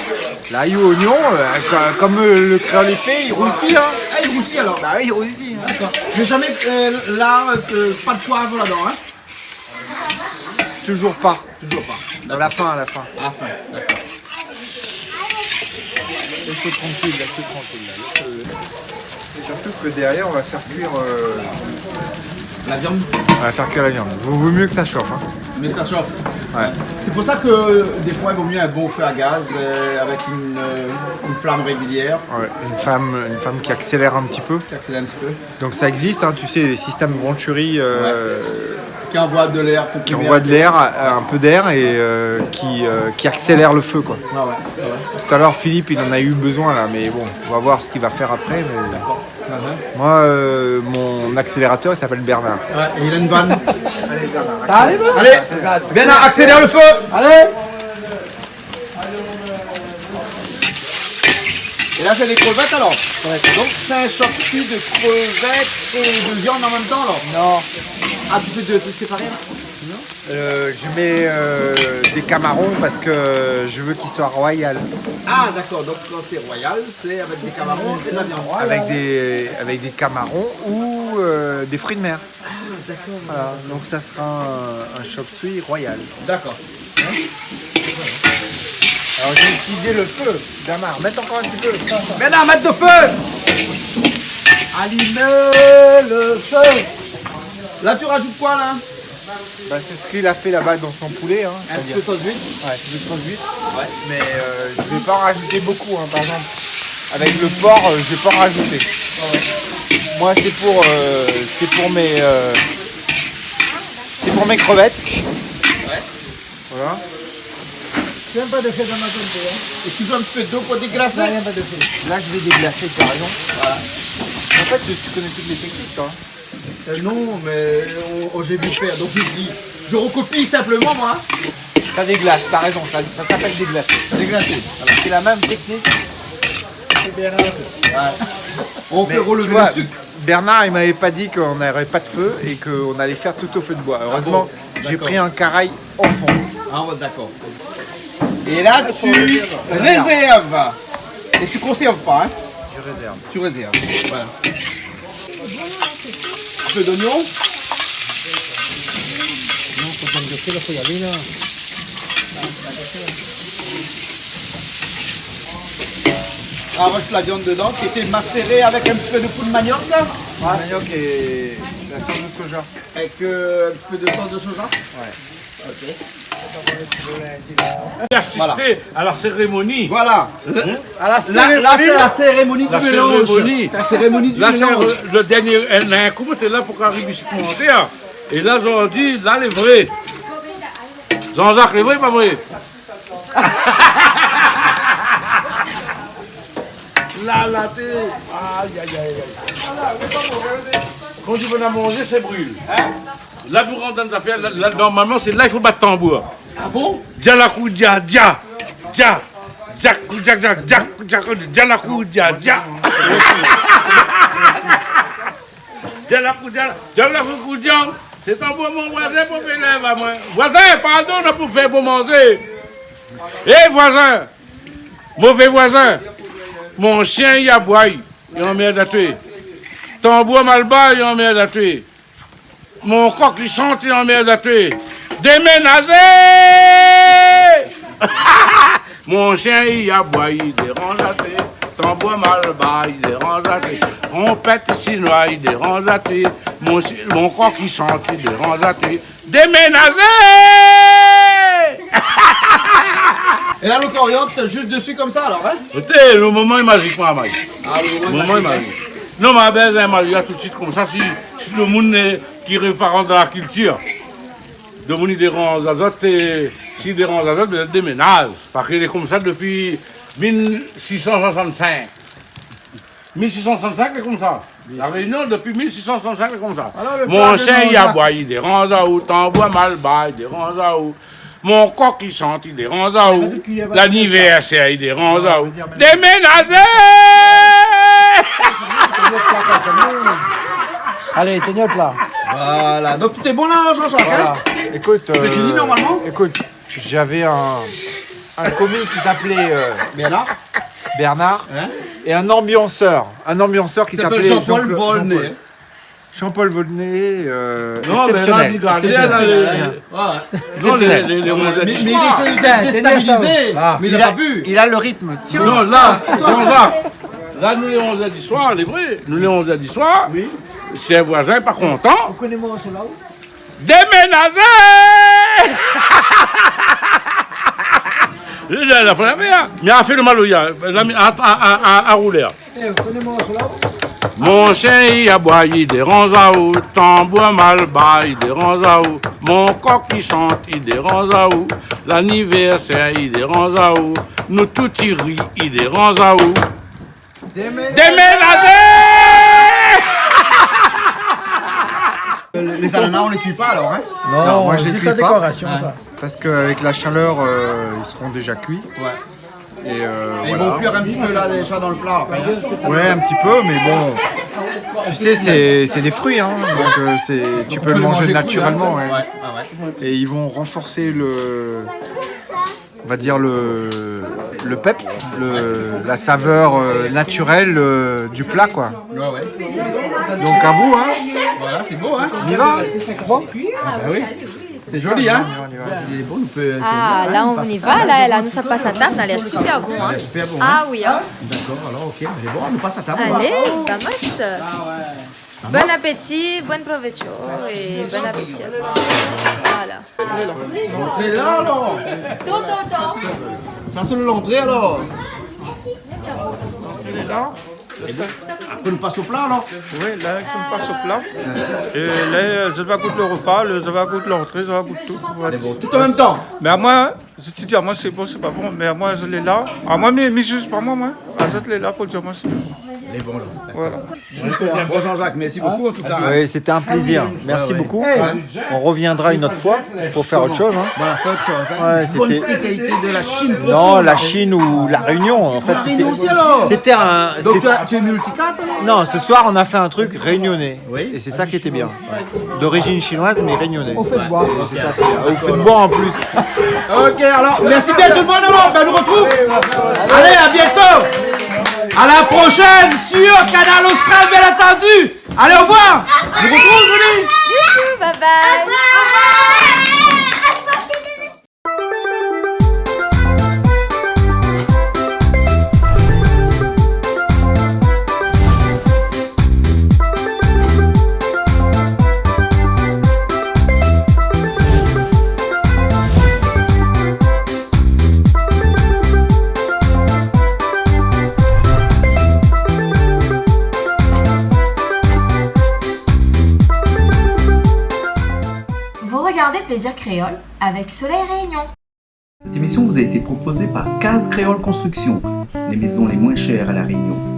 L'ail ou oignon, euh, co-, comme, euh, le créole i fé, i rousi, hein. Ah, i rousi alors. Bah oui, i rousi, hein. D'accord. Mais jamais, euh, là, euh, pas de poivre là-dedans, hein. Toujours pas. Toujours pas. À la fin, à la fin. À la fin, d'accord. Laisse-le tranquille, laisse-le tranquille, là. Laisse-le. Et surtout que derrière, on va faire cuire, euh, la viande. On va faire cuire la viande. Vaut, vaut mieux que ça chauffe, hein. Mais ça chauffe. Ouais. C'est pour ça que, euh, des fois, il vaut mieux un bon feu à gaz, euh, avec une, euh, une flamme régulière. Ouais, une femme, une femme qui accélère un petit peu. Qui accélère un petit peu. Donc ça existe, hein, tu sais, les systèmes Venturi, euh, qui envoient de l'air comprimé, qui envoient de l'air, euh, un peu d'air et, euh, qui, euh, qui accélère le feu, quoi. Ouais, ouais, ouais, ouais. Tout à l'heure, Philippe, il en a eu besoin, là, mais bon, on va voir ce qu'il va faire après, mais moi, euh, mon accélérateur, il s'appelle Bernard. Ouais, et il a une vanne. Allez, Bernard, accélère le feu. Allez. Et là, c'est des crevettes, alors ? Ouais. Donc, c'est un shop suey de crevettes et de viande en même temps, alors ? Non. Ah, tu fais deux trucs séparés, là ? Non. Euh, je mets, euh, des camarons parce que je veux qu'il soit royal. Ah, d'accord. Donc, quand c'est royal, c'est avec des camarons et de la viande. Avec des, avec des camarons ou, euh, des fruits de mer. Ah, d'accord. Voilà, donc ça sera un, un chop suey royal. D'accord. Alors, j'ai utilisé le feu, Damar. Mets encore un petit peu. Maintenant, mets du feu. Allumez le feu. Là, tu rajoutes quoi, là ? Bah, c'est ce qu'il a fait là-bas dans son poulet, hein, c'est-à-dire. Un petit peu sauce d'huître. Ouais, c'est une sauce d'huître. Ouais. Mais, euh, je vais pas rajouter beaucoup, hein, par exemple. Avec le porc, euh, je vais pas rajouter. Moi, c'est pour, euh, c'est pour mes, euh, c'est pour mes crevettes. Ouais. Voilà. Tiens pas de fait dans ma tête, hein. Excuse-moi, un petit peu d'eau pour déglacer. Non, y a pas de fait. Là, je vais déglacer, t'as raison. Voilà. En fait, tu connais toutes les techniques, toi. Euh, non, mais on, on, j'ai vu faire, donc je dis, je recopie simplement, moi. Ça déglace, t'as raison, ça, ça s'appelle déglacer. Déglacer, voilà. C'est la même technique. C'est bien. Ouais. On fait relever le sucre. Mais tu vois, Bernard, il m'avait pas dit qu'on n'aurait pas de feu et qu'on allait faire tout au feu de bois. Ah bon ? Heureusement, j'ai pris un carré en fond. Ah ouais, d'accord. Et là, tu réserves. Et tu conserves pas, hein ? Je réserve. Tu réserves. Voilà. Un peu d'oignon. Non, faut pas me gâcher, là, faut y aller, là. Arrache la viande dedans, qui était macérée avec un petit peu de poudre manioc, là. Ouais. Manioc et la sauce de soja. Avec, euh, un petit peu de sauce de soja. Ouais. Ok. Voilà. J'ai assisté à la cérémonie. Voilà. Hein ? À la cérémonie. Là, là, c'est la cérémonie du mélange. La cérémonie. La cérémonie du mélange. Là, c'est le, le dernier, euh, un coup, t'es là pour arriver sur le commentaire. Et là, aujourd'hui, là, les vrais. Jean-Jacques, les vrais, pas vrai. Là, là, t'es. Aïe, aïe, aïe, aïe. Quand tu veux la manger, c'est brûle. Hein ? Là, pour rentrer dans l'affaire, là, là, normalement, c'est là, il faut battre tambour. Ah bon ? Dia la kou dia, dia, dia, dia kou dia, dia, dia kou dia, dia la kou dia, dia. Dia la kou dia, dia la kou dia. C'est tambour, mon voisin, pour faire lève à moi. Voisin, pardon, non, pour faire pour manger. Eh, voisin, mauvais voisin, mon chien, il aboie, il emmerde à tuer. Tambour mal bas, il emmerde à tuer. Mon kok i shant, i anmèrd até. Déménazé ! Mon shien i aboy, i déranz até. Tanbour malbar, i déranz até. Tronpèt shinoi, i déranz até. Mon shi-, mon kok i shant, i déranz até. Déménazé ! Et là, le coriandre, juste dessus comme ça, alors, hein ? Ékout, le moman lé mazik, moin, Mike. Ah, le moman lé mazik. Le moman lé mazik. Non, mé bin, bin, Maria, tout de suite, konmsa, si, si le moun, euh, ki répar dan la kiltir, le moun i déranz azot, é si i déranz azot, bin, déménaz. Parské lé konmsa dopi mil sis san soisant-sink. Mil sis san soisant-sink, lé konmsa. La Rénion, dopi mil sis san soisant-sink, lé konmsa. Mon shien i aboy, i déranz aou, tanbour malbar, i déranz aou. Mon kok i shant, i déranz aou. Lanivèrsèr, i déranz aou. Déménazé ! Alé, tien pla. Voilà, donc tout est bon là, Jean-Jacques, hein ? Voilà. Ékout, c'est fini, euh, normalement ? Ékout, j'avais un, un commis qui s'appelait, euh, Bernard. Bernard. Hein ? Et un ambianceur. Un ambianceur qui s'appelait Jean-Claude, Jean-Paul Volnay. Jean-Paul Volnay, euh, exceptionnel. Non, mé la, regardez, là, exceptionnel. Non, lé, lé, lé onzèr du soir. Mais, mais il essaie de déstabiliser, mais il a pas pu. Il a le rythme. Tiens, tiens, toi. Non, là, Jean-Jacques, là, nou lé onzèr du soir, lé vré. Nou lé onzèr du soir. Oui. Si in voizin lé pa kontan, ou koné moin, sèl-la. Déménazé ! La, la, la, la, mé la fé le maloya, la, mé a, a, a, a, a roulèr. Mon shien i aboy, i déranz aou, tanbour malbar, i déranz aou, mon kok i shant, i déranz aou, lanivèrsèr, i déranz aou, nou tout i ri, i déranz aou. Déménazé ! Les ananas, on les cuit pas alors, hein ? Non, moi, je les cuis pas. Non, c'est sa décoration, ça. Parce qu'avec la chaleur, euh, ils seront déjà cuits. Ouais. Et, euh, voilà. Et ils vont cuire un petit peu là, déjà dans le plat, après, hein ? Ouais, un petit peu, mais bon, tu sais, c'est, c'est des fruits, hein, donc, euh, c'est, tu peux le manger naturellement, on peut le manger cru. Ouais. Ouais, ouais, ouais. Et ils vont renforcer le, on va dire le, le peps, le, la saveur, euh, naturelle, euh, du plat, quoi. Ouais, ouais. Donc à vous, hein. Voilà, c'est beau, hein. On y va. Bon. Ah, bah oui. C'est joli, hein. On y va, on y va. Il est bon, on peut, c'est bien, hein, on passe à table, là, on va, là, nou sa pas à table, lé super bon, hein. Lé super bon, hein. Ah oui, hein. D'accord, alors, ok, lé bon, nou pas à table, on va. Alé, vamos. Ah ouais. Bon appétit, bon provecho et bon appétit à tous. Voilà. L'entrée là, alors. Ton, ton, ton. Ça, c'est l'entrée, alors. L'entrée est là. Apré, nou pas o pla, alor ? Oui, la, nou pas o pla. É la, zot va gout lo repa, zot va gout l'entrée, zot va gout tout. Voilà. Lé bon, tout an mèm tan. Mé amoin, zot i di amoin sé bon, sé pa bon, mé amoin, zot lé la. Amoin, mi, mi jij pa moin, moin. Azot lé la pou dir amoin sé bon. Lé bon, la. Voilà. Bon, Jean-Jacques, merci beaucoup, en tout cas. Oui, c'était un plaisir. Merci beaucoup. On reviendra une autre fois pour faire autre chose, hein. Voilà, fé ot shoz, hein. Ouais, c'était... Une bonne spécialité de la Chine profonde. Non, la Chine ou la Réunion, en fait, c'était, c'était un... Donk ou lé multicarte, alor ? Non, ce soir, on a fait un truc réunionnais. Oui. Et c'est ça qui était bien. D'origine chinoise, mais réunionnais. Au feu de bois. Et c'est ça qui est bien. Au feu de bois en plus. Ok, alors, merci bien tout le monde, alors, ben, nou retrouv. Allez, à bientôt. À la prochaine sur Kanal Austral, bien entendu. Allez, au revoir. Nou retrouv, Julie. Bisous, bye bye. Vous regardez Plaisir Créole avec Soleil Réunion. Cette émission vous a été proposée par Case Créole Construction, les maisons les moins chères à La Réunion.